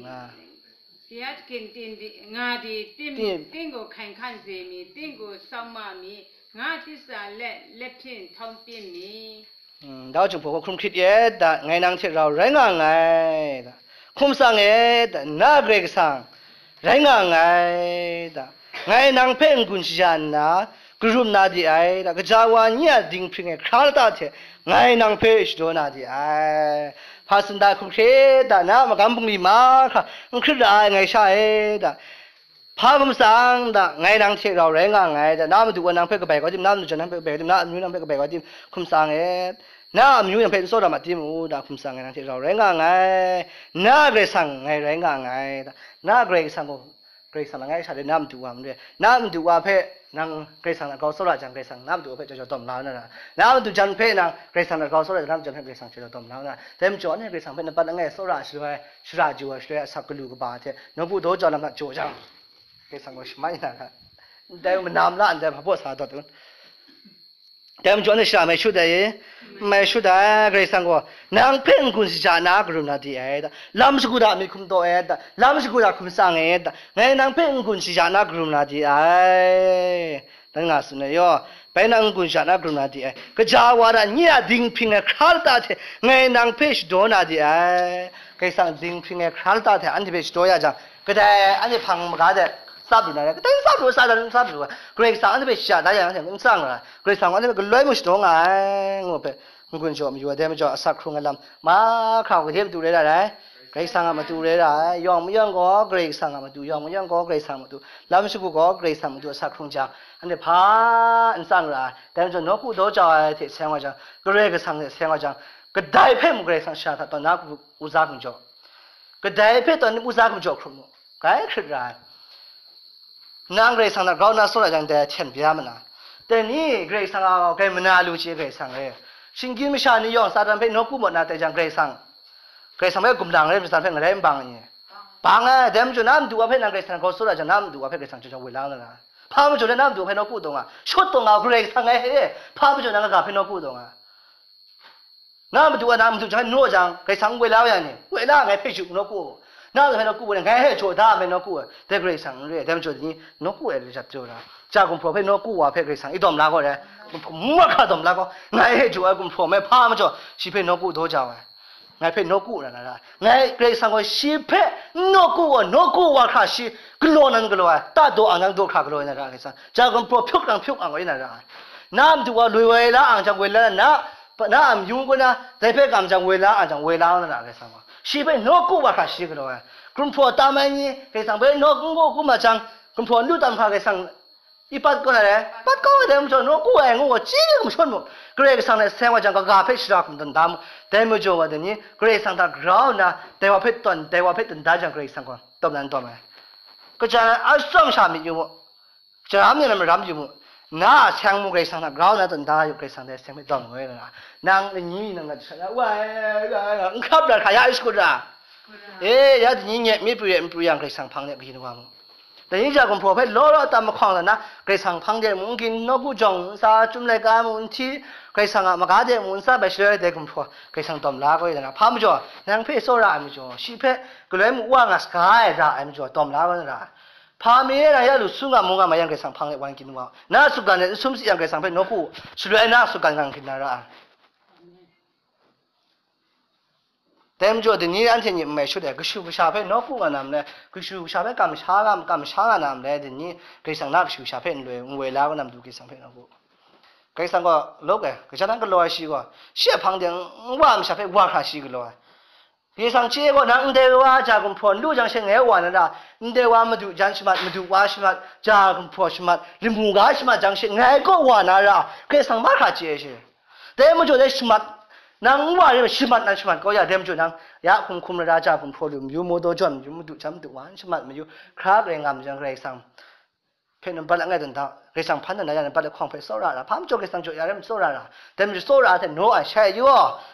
ဘုရားသခင်သည်၊ ငါသည်သင့်၊ သင့်ကို ခိုင်ခံ့စေမည်၊ သင့်ကို စောင့်မမည်။ ငါသစ္စာလက်၊ လက်ဖြင့် ထောင်ပစ်မည်။ Dau jumhpaw hkrum hkrit e, da, ngai nang hte rau rai nga nngai, da. Hkum sang e, da, na Karai Kasang rai nga nngai, da. Ngai nang hpe n-gun shaja nna, karum na de ai, da, kaja wa ni a dinghpring ai hkra lata hte ngai nang hpe shadaw na de ai. Hpa tsun da, hkum hkrit da, na a magam bungli mahkra n hkrit ra ai, ngai sha e, da. Hpa hkum sang da, ngai nang hte rau rai nga nngai, da, na madu gaw nang hpe kabai kau tim, na madu jan nang hpe kabai kau tim, na amyu nang hpe kabai kau tim, hkum sang e, na amyu nang hpe n tsawra ma tim u, da, hkum sang ngai nang hte rau rai nga nngai, na Karai Kasang ngai rai nga nngai, da, na Karai Kasang gaw, Karai Kasang langai sha de na madu wa n re, na madu wa hpe nang Karai Kasang a grau tsawra jang, Karai Kasang na madu wa hpe jau jau dawm la na ra, na madu jan hpe nang Karai Kasang a grau tsawra jang, na madu jan hpe Karai Kasang jau jau dawm la na ra, dai majaw anhte Karai Kasang hpe nampat langai tsawra shaloi, shara jaw ai shaloi, asak galu kaba hte, nawku daw jau lam hta jaw jang, Karai Kasang gaw shamai na ra, ndai manam la ndai hpa baw sa dat u. Dai majaw anhte shara mai shut ai, mai shut ai, Karai Kasang gaw, nang hpe n-gun shaja na karum na de ai, da. Lam shagu hta myit hkum taw ai, da. Lam shagu hta hkum sang ai, da. Ngai nang hpe n-gun shaja na karum na de ai. Dan nga tsun ai yaw, bai nang n-gun shaja na karum na de ai. Kaja wa hta nye a dinghpring ai hkra lata hte ngai nang hpe shadaw na de ai. Karai Kasang dinghpring ai hkra lata hte anhte hpe shadaw ya jang, kadai anhte hpang maga de tsap lu na rai, kadai tsap lu, sa dan tsap lu, Karai Kasang anhte hpe shaja da yang, anhte n tsang ra, Karai Kasang anhte hpe galoi mung shadaw nga ai, ngu hpe, n-gun shaw mayu ai, dai majaw asak hkrung ai lam, mahkra hku hte matu rai dat ai. Karai Kasang a matu rai ra ai, yawng mayawng gaw Karai Kasang a matu, yawng mayawng gaw Karai Kasang a matu, lam shagu gaw Karai Kasang a matu asak hkrung jang, anhte hpa n tsang ra ai, dai majaw nawku daw jau ai hte seng wa jang, Karai Kasang hte seng wa jang, kadai hpe mung Karai Kasang shara hta tawn na u za hkum jaw, kadai hpe tawn u za hkum jaw hkrup mu, grai hkrit ra ai. Nang Karai Kasang hta grau nna tsawra jang dai hten bya ma na. Dai ni Karai Kasang a grai mana lu chye Karai Kasang e. Shinggyim masha ni yawng Satan hpe nawku maw na tai jang Karai Kasang, Karai Kasang hpe gumlang rai Satan hpe ngarai n bang ni? Bang ai, dai majaw na madu wa hpe nang Karai Kasang grau tsawra jang na madu wa hpe Karai Kasang chyawm chyawm woi la nga ra. Hpa majaw na madu wa hpe nawku taw nga, shut taw nga Karai Kasang e, hpa majaw na kaga hpe nawku taw nga. Na madu wa na madu jang naw jang, Karai Kasang woi la wa ya ni? Woi la, ngai hpe yu nawku. Na hpe nawku, ngai hpe jaw da ai nawku, dai Karai Kasang n re, dai majaw ni nawku ai lajat jaw da. Ja gumhpraw hpe nawku wa hpe Karai Kasang e dawm la gaw re, gumhpraw mung hkra dawm la gaw, ngai hpe jaw ai gumhpraw me hpa majaw, shi hpe nawku daw jau ai. Ngai hpe nawku na na ra. Ngai Karai Kasang gaw shi hpe nawku wa, nawku wa hkra shi galaw nan galaw ai, ta daw ang jang daw hkra galaw ai na ra Karai Kasang. Ja gumhpraw hpyuk nang hpyuk ang wai na ra. Na madu wa lui woi la ang jang woi la na, na a mayu kaw na, dai hpe kam jang woi la ang jang woi la na ra Karai Kasang gaw. Shi hpe nawku wa hkra shi galaw ai. Gumhpraw tam ai ni, Karai Kasang hpe nawku n gaw hkum a jang, gumhpraw n lu tam hkra Karai Kasang i pat kau na re, pat kau ai dai majaw, nawku ai ngu gaw, chyi de gumshawn mu, Karai Kasang hte seng wa jang, kaga hpe shara hkum tawn da mu, dai majaw wa dai ni, Karai Kasang hta grau nna, dai wa hpe tawn, dai wa hpe tawn da jang, Karai Kasang gaw, tawm nan tawm ai. Kaja nan a shawng sha myit yu mu, Jaram ni lam ram yu mu. Na a seng mu Karai Kasang hta grau nna tawn da yu, Karai Kasang dai seng hpe tawn ngoi na. Nang ni nang na sha na, wai, wai, wai, n hkap ra hkra ya, i shakut ra. E, ya dai ni nyet mi pru e, n pru yang Karai Kasang hpang de kayin wa mu. Dai ni ja gumhpraw hpe law law tam mahkawng la na, Karai Kasang hpang de mu n gin, nawku jawng n sa, chyum laika mu n hti, Karai Kasang a maga de mu n sa, bai shaloi dai gumhpraw Karai Kasang dawm la kau i na. Hpa majaw, nang hpe tsawra ai majaw, shi hpe galoi mu wa nga saga ai ra ai majaw, dawm la kau na ra. Hpa mi e na ya lu su nga mu nga ma yang Karai Kasang hpang de wan gin wa. Na sutgan e n sum si yang Karai Kasang hpe nawku, shaloi na sutgan nga gin na ra ai. Dai majaw, dai ni anhte myit n mai shut ai, kashu kasha hpe nawku nga na ma le, kashu kasha hpe kamsha nga, kamsha nga na ma le, dai ni Karai Kasang na kashu kasha hpe n loi, n woi la kau na matu Karai Kasang hpe nawku. Karai Kasang gaw lawk ai, kaja nan galaw ai shi gaw, shi a hpang de n wa ai masha hpe wa hkra shi galaw ai. Karai Kasang chye gaw, nang ndai wa ja gumhpraw n lu jang she ngai wa na ra, ndai wa madu jan shamat, madu wa shamat, ja gumhpraw shamat, lamu ga shamat jang she ngai kaw wa na ra, Karai Kasang mahkra chye ai she. Dai majaw dai shamat, nang n wa re, shamat nan shamat kau ya, dai majaw nang ya hkum hkum ra ja gumhpraw lu mayu, mawdaw jawn mayu, madu jan madu wa n shamat mayu, hkra rai ngam jang Karai Kasang hpe nambat langai dan da, Karai Kasang hpan dan da ya nambat lahkawng hpe tsawra ra, hpa majaw Karai Kasang jaw ya re, tsawra ra, dai majaw tsawra hte naw ai shai yu,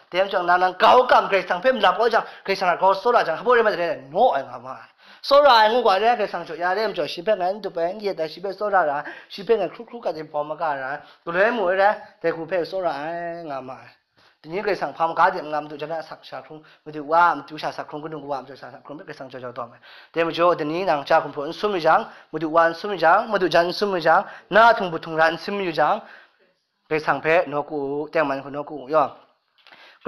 dai majaw nang nang grau kam Karai Kasang hpe malap kau jang, Karai Kasang a grau tsawra jang, hpa rai ma dai naw ai nga ma ai. Tsawra ai ngu ga re, Karai Kasang jaw ya re majaw, shi hpe ngai n dup ai, n yet ai, shi hpe tsawra ra, shi hpe ngai hkru hkru kat ai bawm maga ra, galoi mu ai re, dai hku hpe tsawra ai nga ma ai. Dai ni Karai Kasang hpa maga de n nga, madu jan a asak sha hkrung, madu wa a matu sha asak hkrung, kanu kawa a matu sha asak hkrung hpe Karai Kasang jaw jaw dawm ai. Dai majaw, dai ni nang ja gumhpraw n sum yu jang, madu wa n sum yu jang, madu jan n sum yu jang, na htung hput htung ra n sum yu jang, Karai Kasang hpe nawku u, tengman hku nawku u yaw.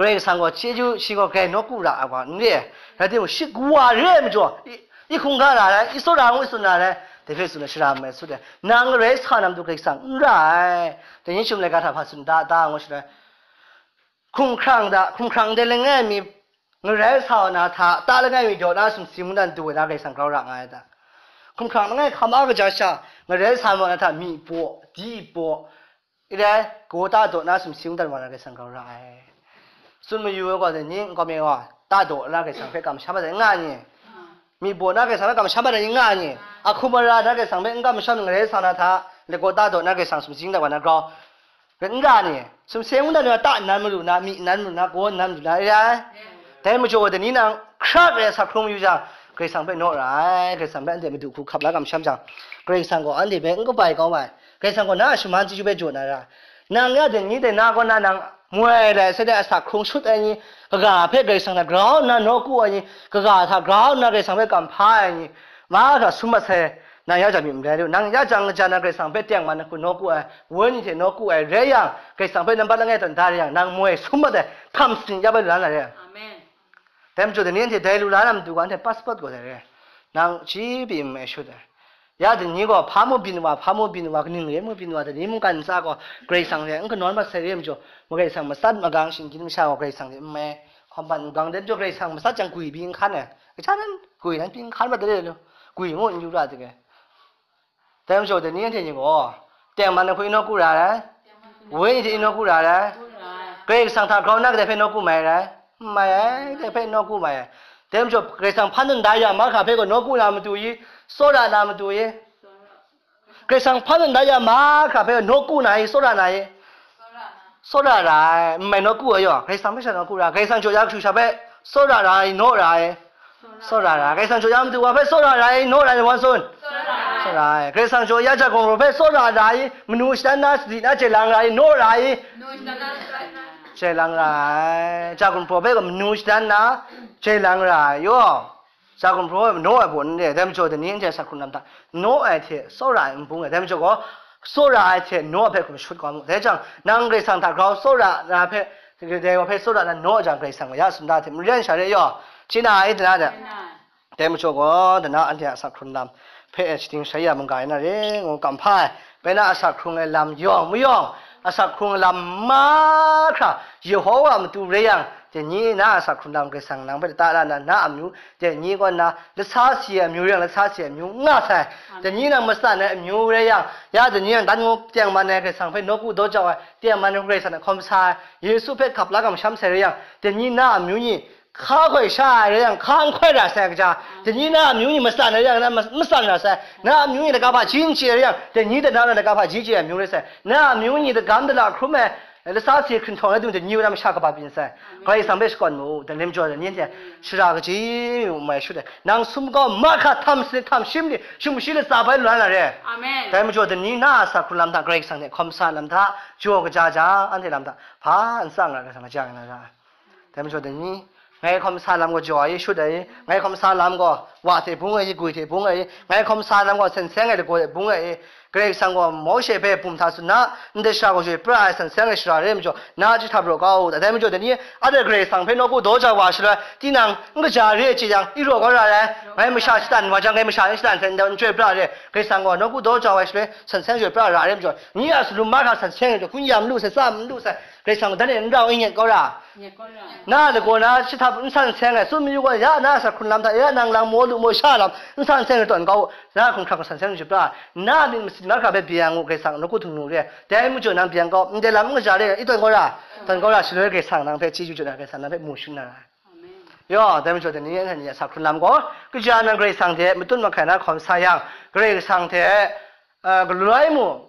Karai Kasang gaw chyeju, shi gaw grai nawku ra ai wa n re ai. Rai timung, shi kawa re ai majaw, i, i hkungga ra ai, i tsawra ngu i tsun ra ai, dai hpe tsun ai shara n mai sut ai. Nang ngarai sa na matu Karai Kasang n ra ai. Dai ni chyum laika hta hpa tsun da, da ngu shaloi, hkumhkrang da, hkumhkrang de langai mi ngarai sa wa na hta, ta langai mi daw na sumsing mungdan du ai na Karai Kasang grau ra nga ai ta? Hkumhkrang langai hkam a kaja sha, ngarai sa wa na hta, myi baw, di baw, i rai, gaw ta daw na sumsing mungdan wa na Karai Kasang grau ra ai. Tsun mayu ai gaw, dai ni nkau mi gaw, ta daw na Karai Kasang hpe kamsham ai n nga ni? Myi baw na Karai Kasang hpe kamsham ai ni n nga ni? Ahkum ara na Karai Kasang hpe n kamsham, ngarai sa na hta, lagaw ta daw na Karai Kasang sumsing dat wa na grau, n ra ni? Sumsing mungdan ni ta nnan malu na, myi nnan malu na, gaw nnan malu na, rai? Dai majaw, dai ni nang hkra rai asak hkrung mayu jang, Karai Kasang hpe naw ra ai, Karai Kasang hpe anhte madu hku hkap la kamsham jang, Karai Kasang gaw anhte hpe n kabai kau ai. Karai Kasang gaw na a shaman chyeju hpe jaw na ra. Nang ya dai ni dai na kaw na nang moi lai sai dai asak hkrung shut ai ni, kaga hpe Karai Kasang hta grau nna nawku ai ni, kaga hta grau nna Karai Kasang hpe kamhpa ai ni, mahkra sum mat sai, nang ya jang myit n rai lu, nang ya jang kaja na Karai Kasang hpe tengman hku nawku ai, wenyi hte nawku ai rai yang, Karai Kasang hpe nambat langai tawn da rai yang, nang moi sum mat ai, htam sing ya bai lu la na re. Amen. Dai majaw, dai ni anhte dai lu la na matu gaw, anhte passport gaw dai re. Nang chyi pyi n mai shut ai. Ya dai ni gaw, hpa mu byin wa, hpa mu byin wa, kaning re mu byin wa, dai ni mungkan ntsa gaw, Karai Kasang hte n kanawn mat sai re majaw, Karai Kasang matsat magang shinggyim masha gaw Karai Kasang hte n mai, Hkawm hpan n gang de, majaw Karai Kasang matsat jang gwi byi n hkan ai. Kaja nan gwi nan byi n hkan mat de lu, gwi ngu n yu ra ding e. Dai majaw, dai ni anhte ni gaw, tengman ai hku inawku ra ai, wenyi hte inawku ra ai, Karai Kasang hta grau na kadai hpe nawku mai rai? N mai ai, kadai hpe nawku mai ai. Dai majaw, Karai Kasang hpan nda ya mahkra hpe gaw nawku na matu i, tsawra na matu i, Karai Kasang hpan nda ya mahkra hpe nawku na i, tsawra na i? Tsawra ra ai, n mai nawku ai yaw, Karai Kasang hpe sha nawku ra ai, Karai Kasang jaw ya kashu sha hpe tsawra ra ai, naw ra ai? Tsawra ra ai, Karai Kasang jaw ya matu wa hpe tsawra ra ai, naw ra ai, wan tsun? Tsawra ra ai, Karai Kasang jaw ya ja gumhpraw hpe tsawra ra ai, manu shadan na sadi na jai lang ra ai, naw ra ai? Jai lang ra ai, ja gumhpraw hpe gaw manu shadan na jai lang ra ai yaw. Sa gumhpraw ai manaw ai baw n re ai, dai majaw, dai ni anhte a sak hkrung lam hta, naw ai hte tsawra ai n bung ai, dai majaw gaw, tsawra ai hte naw ai hpe hkum shut kau mu. Dai jang, nang Karai Kasang hta grau tsawra na hpe, dai wa hpe tsawra na naw ai jang, Karai Kasang gaw ya tsun da hte maren sha re yaw, chye na ai, dana de. Dai majaw gaw, dana anhte a sak hkrung lam hpe e shaning shai ya mungga ai na re, ngu kam hpa ai. Bai na a sak hkrung ai lam yawng mayawng, a sak hkrung ai lam mahkra, Yehowa a matu rai yang, dai ni na a sak hkrung lam Karai Kasang nang hpe lata la na, na amyu, dai ni kaw nna, lasa si ai amyu rai yang, lasa si ai amyu nga sai. Dai ni nang matsan ai amyu rai yang, ya dai ni nang dan ngu tengman ai Karai Kasang hpe nawku daw jau ai, tengman ai Karai Kasang hte hkawm sa ai, Yesu hpe hkap la kamsham sai rai yang, dai ni na amyu ni, hka hkoi sha ai rai yang, hka n hkoi ra sai kaja, dai ni na amyu ni matsan ai rai yang, na ma-, matsan ra sai, na amyu ni laga hpaji n chye rai yang, dai ni dai na na laga hpaji chye ai amyu rai sai, na amyu ni dagam dala hkrum ai, lasa si hkrinhtawng ai dung dai ni wa na masha kaba byin sai, Karai Kasang hpe shakawn mu, dai ni majaw dai ni hte shara kaji mu mai shut ai, nang sum kau mahkra htam sanit htam shi ni, sumshi latsa bai lu na re. Amen. Dai majaw dai ni na a sa hkrung lam hta, Karai Kasang hte hkawm sa lam hta, jaw kaja ja, anhte lam hta, hpa n tsang ra, Karai Kasang kaja nga na ra. Dai majaw dai ni, ngai hkawm sa lam gaw jaw ai, shut ai, ngai hkawm sa lam gaw wa hte bung ai, gwi hte bung ai, ngai hkawm sa lam gaw sen seng ai lagaw hte bung ai, Karai Kasang gaw Mawshe hpe bum hta tsun na, ndai sara gaw joi pra ai sen seng ai sara re ai majaw, na chyahtap raw kau u, dai majaw dai ni, a dai Karai Kasang hpe nawku daw jau wa shaloi, tinang n kaja re ai chye yang, i raw kau ra ai, ngai masha shatan wa jang, ngai masha n shatan hte n joi pra re, Karai Kasang gaw nawku daw jau ai shaloi, sen seng joi pra ra ai majaw, ni a salum mahkra sen seng ai jaw, hkun ya malu sai, tsa malu sai, Karai Kasang gaw dan e n rau, n yet kau ra. Na lagaw na chyahtap n san seng ai, tsun mayu gaw, ya na a sa hkrung lam hta, ya nang lang maw lu maw sha lam, n san seng ai tawn kau, na hkungkhrang san seng jip ra, na myit masin mahkra hpe bye yang u, Karai Kasang nawku htingnu re, dai majaw nang bye yang kau, ndai lam n kaja re, i tawn kau ra, tawn kau ra, shaloi Karai Kasang nang hpe chyeju jaw na, Karai Kasang nang hpe mu shangun na ra. Yaw, dai majaw dai ni, ni a sa hkrung lam gaw, kaja nang Karai Kasang hte matut mahkai na hkawm sa yang, Karai Kasang hte, eh, galoi mu,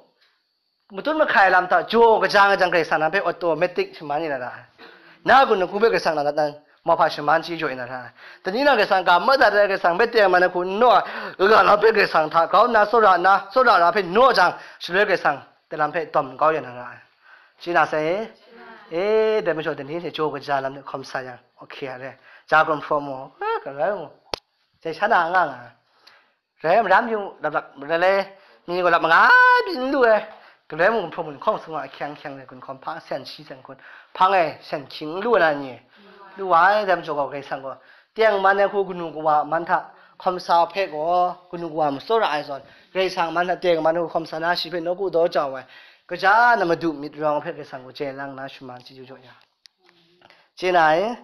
matut mahkai lam hta jaw kaja nga jang, Karai Kasang nang hpe automatic shaman ni na ra ai. Na gun nang hku hpe Karai Kasang na dat nang, mauhpa shaman chyeju jaw na ra ai. Dai ni na Karai Kasang ga madat ai, Karai Kasang hpe tengman ai hku n naw ai, ga lam hpe Karai Kasang hta grau nna tsawra nna, tsawra ra hpe naw jang, shaloi Karai Kasang dai lam hpe dawm kau ya na ra ai. Chye na sai? E, dai majaw dai ni hte jaw kaja lam hte hkawm sa yang, okay a re. Ja gumhpraw mu, e, galoi mu. Jai sha na nga nga ai. Rai maram yu, lap lap rai le, mi gaw lap manga byin n lu ai, galoi mung hprawng mun hkawng sung a ahkyang ahkyang rai gun hkawm hpang sen shi sen hkun, hpang e sen hkying n lu ai na ni, lu wa ai, dai majaw gaw Karai Kasang gaw, tengman ai hku kanu kawa man hta hkawm sa hpe gaw, kanu kawa matsawra ai zawn, Karai Kasang man hta tengman ai hku hkawm sa na, shi hpe nawku daw jau ai, kaja na madu myit rawng hpe Karai Kasang gaw jai lang na shaman chyeju jaw ya. Chye na e?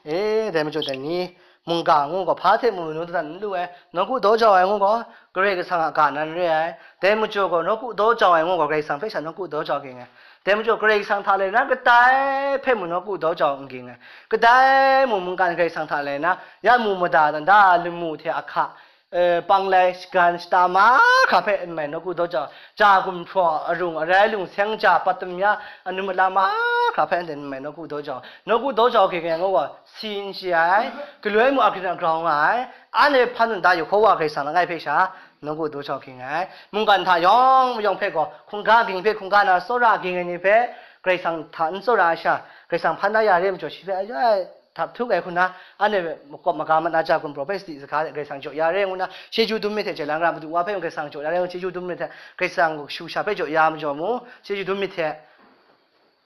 E, dai majaw dai ni, mungga ngu gaw hpa hte mung manu dadan n lu ai, nawku daw jau ai ngu gaw, Karai Kasang a ga nan re ai. Dai majaw gaw nawku daw jau ai ngu gaw, Karai Kasang hpe sha nawku daw jau ging ai. Dai majaw Karai Kasang hta le na kadai hpe mung nawku daw jau n ging ai. Kadai mung mungkan Karai Kasang hta le na, ya mu mada dan da, lamu hte ahka, e, panglai shagan shata mahkra hpe n mai nawku daw jau, ja gumhpraw arung arai lungseng ja pat tamya anum ala mahkra hpe n mai nawku daw jau, nawku daw jau hkye hkye ngu gaw, si n chye ai, galoi mu agrin agrau nga ai, anhte hpan nta Yehowa Karai Kasang langai hpe sha, nawku daw jau hkye nga ai, mungkan hta yawng mayawng hpe gaw, hkungga ging hpe hkungga na tsawra ging ai ni hpe, Karai Kasang hta n tsawra ai sha, Karai Kasang hpan da ya re ai majaw, shi hpe, ai, Hta htuk ai hku na, anhte makawp maga mat na ja gumhpraw hpe sadi sahka hte Karai Kasang jaw ya re ngu na, chyeju dum myit hte, Jelan Gara Madu wa hpe mung Karai Kasang jaw ya re ngu, chyeju dum myit hte, Karai Kasang kashu sha hpe jaw ya majaw mu, chyeju dum myit hte,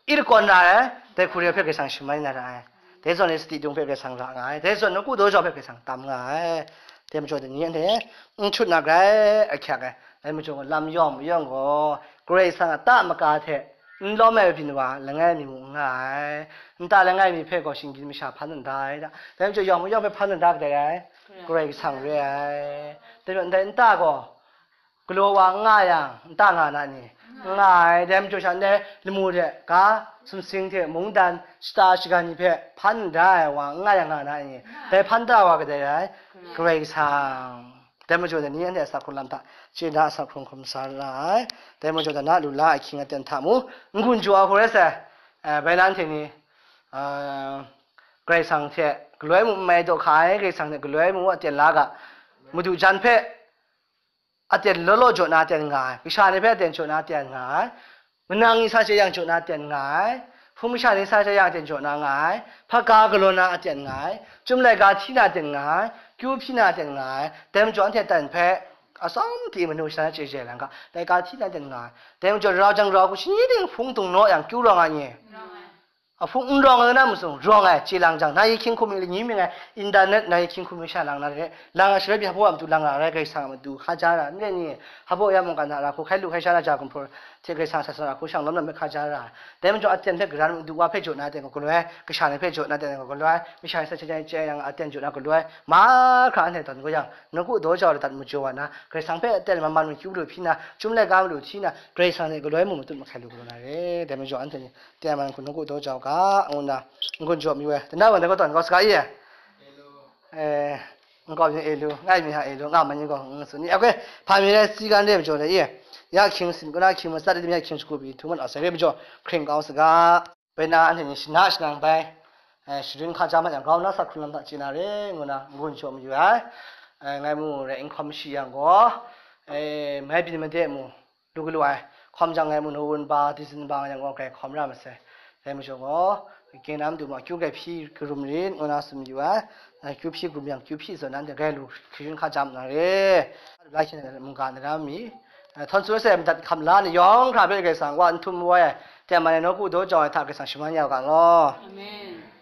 i lakawn ra ai, dai hku re hpe Karai Kasang shamai na ra ai, dai zawn e sadi dung hpe Karai Kasang ra nga ai, dai zawn nawku daw jau hpe Karai Kasang tam nga ai, dai majaw dai ni anhte n chut na grai ahkyak ai, dai majaw lam yawng mayawng gaw, Karai Kasang a ta maka hte, N lawm ai byin wa langai mi mung n nga ai. Nta langai mi hpe gaw shinggyim masha hpan n da ai da. Dai majaw yawng mayawng hpe hpan n da kadai rai? Karai Kasang re ai. Dai majaw ndai nta gaw galaw wa n nga yang, nta nga na ni? N nga ai. Dai majaw sha ndai lamu hte ga, sumsing hte mungdan, shata shagan ni hpe hpan n da ai wa n nga yang nga na ni? Dai hpan da wa kadai rai? Karai Kasang. Dai majaw dai ni anhte asak hkrung lam hta chye na, asak hkrung hkrum sa ra ai. Dai majaw dai na lu la ahkying aten hta mu, n-gun jaw ai hku rai sai. Eh, bai na anhte ni, ah, Karai Kasang hte galoi mung n mai daw hka ai, Karai Kasang hte galoi mung aten la ga, madu jan hpe aten law law jaw na aten nga ai, kasha ni hpe aten jaw na aten nga ai, manang ni sa she yang jaw na aten nga ai, hpung masha ni sa she yang aten jaw na nga ai, hpaga galaw na aten nga ai, chyum laika hti na aten nga ai, kyu hpyi na aten nga ai, dai majaw anhte aten hpe atsawm ti manu sha na chye jai lang ga, laika hti na aten nga ai, dai majaw rau jang rau hku shani ting hpung dung naw yang kyu rawng ai ni? Ahpung n rawng ai na masung, rawng ai, chye lang jang, na yi hkying hkum mi, lanyi mying ai, internet na yi hkying hkum mi sha lang na re, lang ai shaloi pyi hpa a matu lang ra ai, Karai Kasang a matu hka ja ra, n re ni, hpa a ya mungkan hta ra hku hkai lu hkai sha na ja gumhpraw hte Karai Kasang a sa sa ra hku shang lawm na me hka ja ra ai. Dai majaw aten hpe garan madu wa hpe jaw na aten gaw galaw ai, kasha ni hpe jaw na aten gaw galaw ai, masha ni sa chye chye yang aten jaw na galaw ai, mahkra anhte tawn gaw yang, nawku daw jau ladat majaw wa na, Karai Kasang hpe aten maman makyu lu hpyi na, chyum laika malu hti na, Karai Kasang hte galoi mung matut mahkai lu galaw na re, dai majaw anhte ni, tengman hku nawku daw jau ga, ngu nna n-gun jaw mayu ai. Tengda wan dai gaw tawn kau saga i? Eh, nkau mi e lu, ngai mi hta e lu, nga ma ni gaw, n tsun ni. Akwai, hpa mi rai, si gan re majaw dai i? Ya hkying sin, kuna hkying matsat, ya hkying shagu pyi, htu mat a sai re majaw, hkring kau saga. Bai na anhte ni shana shanang bai, eh, sharin hka ja mat yang, grau na sa hkrung lam hta chye na re, ngu nna n-gun jaw mayu ai. Eh, ngai mu rai, n hkawm shi yang gaw, eh, mai byin made mu, lu galu ai, hkawm jang ngai mu, November, December nga yang gaw, grai hkawm ra masai. Dai majaw gaw, kingdom du ma, kyu grai hpyi karum rit, ngu nna tsun mayu ai. Kyu hpyi karum yang, kyu hpyi zawn nan de, grai lu sharin hka ja ma na re. La hkyen ai mungga daram mi, htawn tsun sai madat hkam la ni yawng hkra hpe Karai Kasang wa n htum wai ai, tengman ai nawku daw jau ai hta Karai Kasang shaman ya u ga law. Amen.